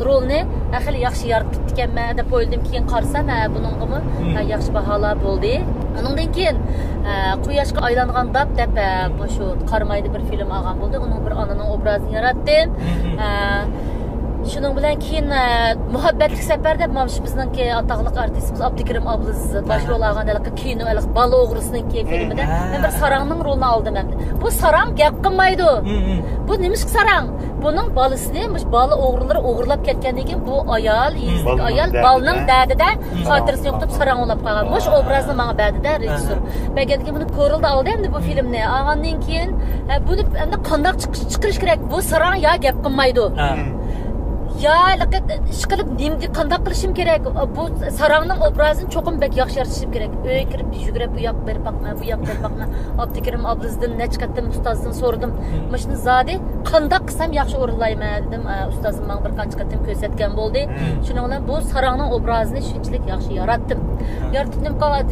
رولنى، ھە، خېلى ياخشى يارىتىپتىكەنمەن دەپ ئويلىدىم. كېيىن قارىسام، ھە، بۇنىڭغىمۇ، ھە، ياخشى باھالار بولدى. ئۇنىڭدىن كېيىن، ئە، قۇياشقا ئايلانغان داپ دەپ، ئە، مۇشۇ قارامايدا بىر فىلىم ئالغان بولدى. ئۇنىڭ بىر ئانىنىڭ ئوبرازىنى ياراتتىم. ئە، شۇنىڭ بىلەن كېيىن، ئە، مۇھەببەتلىك سەپەر دەپ مانا شۇ بىزنىڭكى ئاتاقلىق ئارتىستىمىز ئابدۇكېرىم ئابلىزىز باش رول ئالغان ھېلىقى كىنو، ھېلىقى بالا ئوغرىسىنىڭكى فىلىمىدە مەن بىر ساراڭنىڭ رولىنى ئالدىم ئەمدى. بۇ ساراڭ گەپ قىلمايدۇ. بۇ نېمىشقا ساراڭ؟ بۇنىڭ بالىسىنى مۇشۇ بالا ئوغرىلىرى ئوغرىلاپ كەتكەندىن كېيىن بۇ ئايال، يېزىدىكى ئايال بالىنىڭ دەردىدە خاتىرىسىنى يوقىتىپ ساراڭ ئوغرىلاپ قالغان. مۇشۇ ئوبرازنى ماڭا بەردى-دە رېژىسسور. بەرگەندىن كېيىن بۇنى كورلدا ئالدى ئەمدى بۇ فىلىمنى. ئالغاندىن كېيىن، ئە، بۇنى ئەمدى قانداق چىق-، چىقىرىش كېرەك؟ بۇ ساراڭ يا گەپ قىلمايدۇ. يا ھېلىقى ئىشقىلىپ نېمىدى، قانداق قىلىشىم كېرەك؟ بۇ ساراڭنىڭ ئوبرازىنى چوقۇم بەك ياخشى يارىتىشىم كېرەك. ئۆيگە كىرىپ يۈگۈرۈپ بۇ ياققا بېرىپ باقىمەن، بۇ ياققا بېرىپ باقىمەن. ئابدۇكېرىم ئابلىزدىن نەچچە قېتىم ئۇستازدىن سورىدىم. مۇشۇنى زادى قانداق قىلسام ياخشى ئورۇنلايمەن دېدىم. ئە، ئۇستازىم ماڭا بىر قانچە قېتىم كۆرسەتكەن بولدى. شۇنىڭ بىلەن بۇ ساراڭنىڭ ئوبرازىنى شۇنچىلىك ياخشى ياراتتىم. يارىتىپ نېمە قىلغان،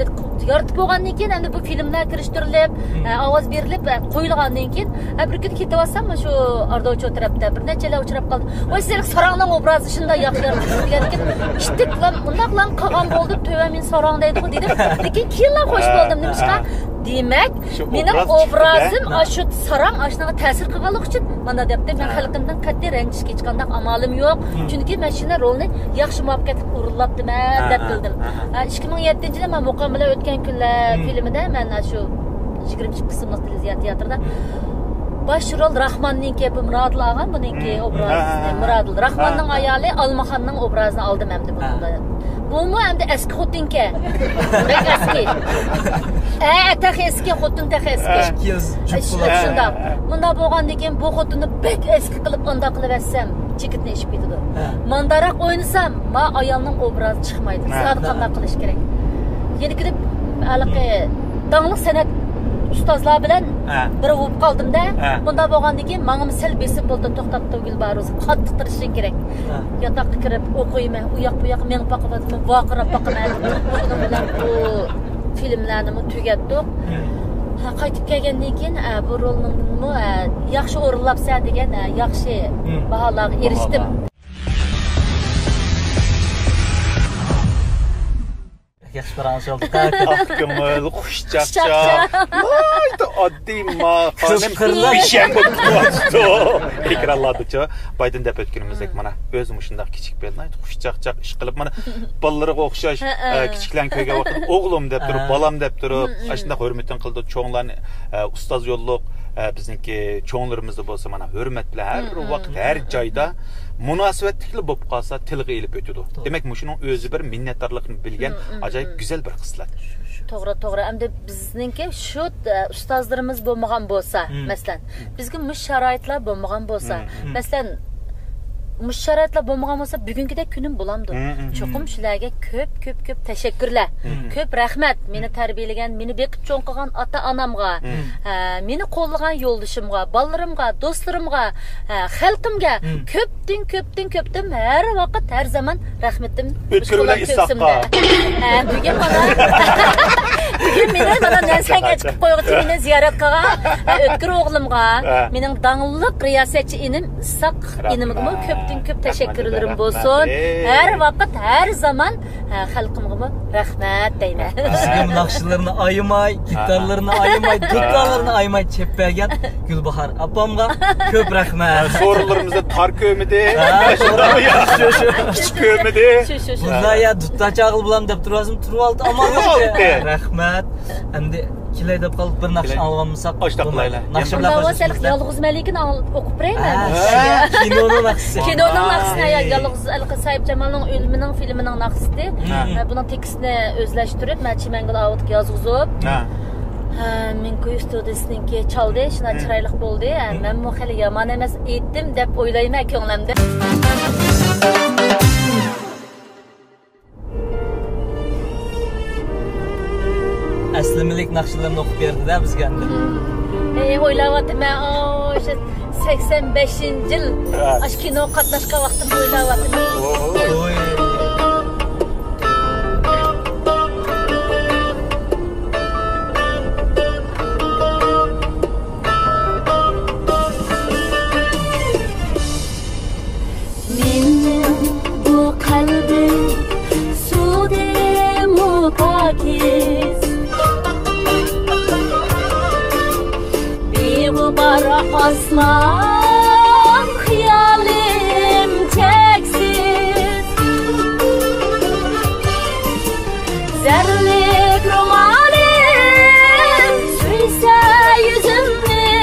يارىتىپ بولغاندىن كېيىن ئەمدى بۇ فىلىملەر كىرىشتۈرۈلۈپ، ئە، ئاۋاز بېرىلىپ، ئە، قويۇلغاندىن كېيىن، ئە، بىر كۈنى كېتىۋاتسام، شۇ ئاردوچو تەرەپتە بىر نەچچەيلەن ئۇچراپ قالدى. ۋاي، سىلەر ساراڭنىڭ ئوبرازىنى شۇنداق ياخشى يارىتىپ بولغانىكەن، ئىتتىكلا، ئۇنداقلا قىلغان بولدۇم، تۆۋەن مېنى ساراڭ دەيدىغۇ دېدىم. لېكىن كېيىنلا خوش بولدۇم، نېمىشقا؟ دېمەك، مېنىڭ ئوبرازىم ئاشۇ ساراڭ ئاشۇنىڭغا تەسىر قىلغانلىقى ئۈچۈن مانا دەپتۇ. مەن خەلقىمدىن قەتئىي رەنجىشكە ھېچقانداق ئامالىم يوق. چۈنكى مەن شۇنى رولنى ياخشى مۇۋەپپەقىيەتلىك ئورۇنلاپتىمەن دەپ بىلدىم. ھە، ئىككى مىڭ يەتتىنچى يىلى مەن مۇقام بىلەن ئۆتكەن كۈنلەر فىلىمىدە مەن شۇ يىگىرمە ئىككى قىسىملىق تېلېۋىزىيە تىياتىرىدا باش رول راخماننىڭكى، بۇ مۇرادىل ئالغان بۇنىڭكى ئوبرازىنى. مۇرادىل. راخماننىڭ ئايالى ئالماخاننىڭ ئوبرازىنى ئالدىم ئەمدى بۇنىڭدا. بۇمۇ ئەمدى ئەسكى خوتۇنكەن. بەك ئەسكى. ئە، تېخى ئەسكى، خوتۇن تېخى ئەسكى. ئىككى يىل جۈپ بولۇپ. شۇنداق. مۇنداق بولغاندىن كېيىن بۇ خوتۇننى بەك ئەسكى قىلىپ ئانداق قىلىۋەتسەم، چېكىتنى ئېشىپ كېتىدۇ. مانداراق ئوينىسام، ما ئايالنىڭ ئوبرازى چىقمايدۇ. زادى قانداق قىلىش كېرەك؟ يەنە كېلىپ ھېلىقى داڭلىق سەنئەت ئۇستازلار بىلەن بىر بولۇپ قالدىم-دە. بۇنداق بولغاندىن كېيىن ماڭىمۇ سەل بېسىم بولدى، توختاپتۇ گۈلبارۇز. قاتتىق تىرىشىشىڭ كېرەك. ياتاققا كىرىپ ئوقۇيمەن، ئۇ ياق بۇ ياققا مېڭىپ باقىۋاتىمەن، ۋارقىراپ باقىمەن. شۇنىڭ بىلەن بۇ فىلىملەرنىمۇ تۈگەتتۇق. ھە، قايتىپ كەلگەندىن كېيىن، ئە، بۇ رولنىڭمۇ، ئە، ياخشى ئورۇنلاپسەن دېگەن، ئە، ياخشى باھالارغا ئېرىشتىم. ياخشى پاراڭلىشىۋالدۇق. ئاق كۆڭۈل، خۇشچاقچاق. ناھايىتى ئاددىي ما خانىم بىشەم بولۇپ كېتىۋاتىدۇ. ئېكرانلاردىچۇ، بايدىن دەپ ئۆتكىنىمىزدەك، مانا، ئۆزى مۇشۇنداق كىچىك بېلىنى خۇشچاقچاق ئىش قىلىپ، مانا، بالىلىرىغا ئوخشاش، ئە، كىچىكلەرنى كۆرگەن ۋاقىتتا، ئوغلۇم دەپ تۇرۇپ، بالام دەپ تۇرۇپ، ئاشۇنداق ھۆرمىتىنى قىلىدۇ. چوڭلارنى، ئە، ئۇستاز يوللۇق، ئە، بىزنىڭكى چوڭلىرىمىزدا بولسا، مانا، ھۆرمەت بىلەن ھەر ۋاقىت، ھەر جايدا مۇناسىۋەتلىكلا بولۇپ قالسا، تىلغا ئېلىپ ئۆتىدۇ. دېمەك، مۇشۇنىڭ ئۆزى بىر مىننەتدارلىقنى بىلگەن ئاجايىپ گۈزەل بىر خىسلەت. توغرا، توغرا. ئەمدى بىزنىڭكى شۇ، ئە، ئۇستازلىرىمىز بولمىغان بولسا، مەسىلەن، بىزگە مۇشۇ شارائىتلار بولمىغان بولسا، مەسىلەن، مۇشۇ شارائىتلار بولمىغان بولسا، بۈگۈنكىدەك كۈنۈم بولامدۇ؟ چوقۇم شۇلارغا كۆپ، كۆپ، كۆپ تەشەككۈرلەر. كۆپ رەھمەت. مېنى تەربىيەلىگەن، مېنى بېقىپ چوڭ قىلغان ئاتا-ئانامغا، ھە، مېنى قوللىغان يولدىشىمغا، بالىلىرىمغا، دوستلىرىمغا، ھە، خەلقىمگە كۆپتىن، كۆپتىن، كۆپتىن ھەر ۋاقىت، ھەر زامان رەھمىتىم ئۆتكۈر بىلەن ئىسھاققا. ھە، بۈگۈن مانا، بۈگۈن مېنى مانا نەنسەنگە چىقىپ قويغۇچە مېنى زىيارەت قىلغان، ھە، ئۆتكۈر ئوغلۇمغا، مېنىڭ داڭلىق رىياسەتچى ئىنىم ئىسھاق ئىنىمگىمۇ كۆپتىن كۆپ تەشەككۈرلىرىم بولسۇن. ھەر ۋاقىت، ھەر زامان، ھە، خەلقىمغىمۇ رەھمەت دەيمەن. بىزگە ناخشىلىرىنى ئايىماي، گىتارلىرىنى ئايىماي، دۇتارلىرىنى ئايىماي چېلىپ بەرگەن گۈلباھار ئاپامغا كۆپ رەھمەت. سورۇنلىرىمىزدا تار كۆرمىدى. ھە، شۇنداقمۇ يا؟ شۇ، شۇ. كىچىك كۆرمىدى. شۇ، شۇ، شۇ. بۇنداق يا دۇتار چاغىلى بولام دەپ تۇرۇۋالسىمۇ تۇرۇۋالدى، ئامال يوق. تۇرۇۋالدى. رەھمەت. ئەمدى كېلەي دەپ قالدۇق، بىر ناخشا ئاڭلىغان بولساق. ئاشۇنداق قىلايلى. ناخشا بىلەن خوشلىشىمىز. يالغۇز مەلىكىنى ئوقۇپ بېرەيمۇ؟ ھە، كىنونىڭ ناخشىسى. كىنونىڭ ناخشىسىنى، ھە، يالغۇز ھېلىقى ساھىبجامالنىڭ ئۆلۈمىنىڭ فىلىمىنىڭ ناخشىسى. ھە، بۇنىڭ تېكىستىنى ئۆزلەشتۈرۈپ، مەن چىمەنگۈل ئاۋۇتقا يازغۇزۇپ. ھە. ھە، مىڭكوي ستۇدىيىسىنىڭكى چالدى، شۇنداق چىرايلىق بولدى. ھە، مەنمۇ خېلى يامان ئەمەس ئېيتتىم دەپ ئويلايمەن كۆڭلۈمدە. ئەسلىمىلىك ناخشىلىرىنى ئوقۇپ بەردى-دە بىزگە ئەمدى. ئەي، ئويلاۋاتىمەن، ئاشۇ سەكسەن بەشىنچى يىل، ئاشۇ كىنوغا قاتناشقان ۋاقتىمنى ئويلاۋاتىمەن. مېنىڭ بۇ قەلبىم سۇدىمۇ پاكىز، ماڭ خىيالىم چەكسىز، زەرلىك رومالىم سۆيسە يۈزۈمنى.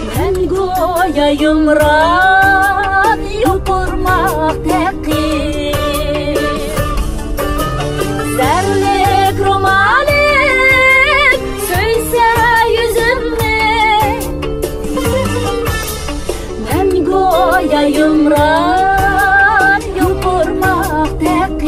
مەن گويا يۇمران يوپۇرماق تېقىپ، زەرلىك رومالىم سۆيسە يۈزۈمنى. مەن گويا يۇمران يوپۇرماق تېقىپ.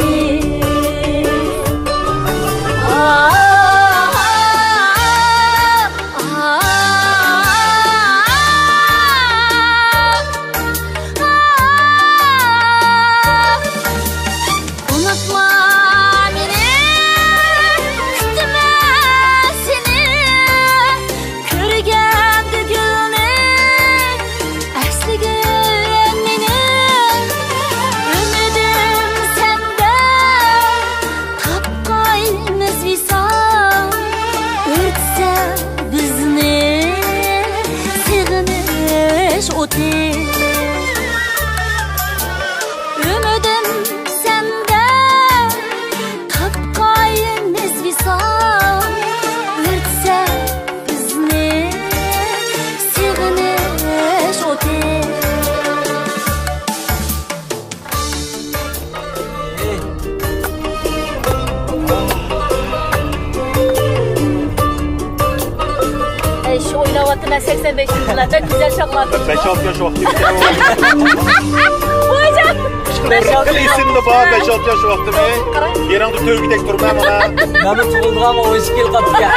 ئۇنتۇما مېنى، كۈتىمەن سېنى، كۆرگەندە گۈلنى ئەسلىگىن مېنى. ئۈمىدىم سەندە، تاپقايمىز ۋىسال، ئۆتسە بىزنى سېغىنىش ئوتى. ئۈمىدىم سەندە، تاپقايمىز ۋىسال، ئۆتسە بىزنى سېغىنىش ئوتى. ئەي، شۇ ئويناۋاتىمەن، سەكسەن بەش يىللار. بەك گۈزەل چاغلاردى. بەش-ئالتە ياش ۋاقتى. ۋايجان! بەش-ئالتە ياش. ئېسىمدە بار، بەش-ئالتە ياش ۋاقتىمى. يېرىڭدە تۆگىدەك تۇرمەن مانا. مەنمۇ تۇغۇلدىغانغا ئون ئىككى يىل قاپتىكەن.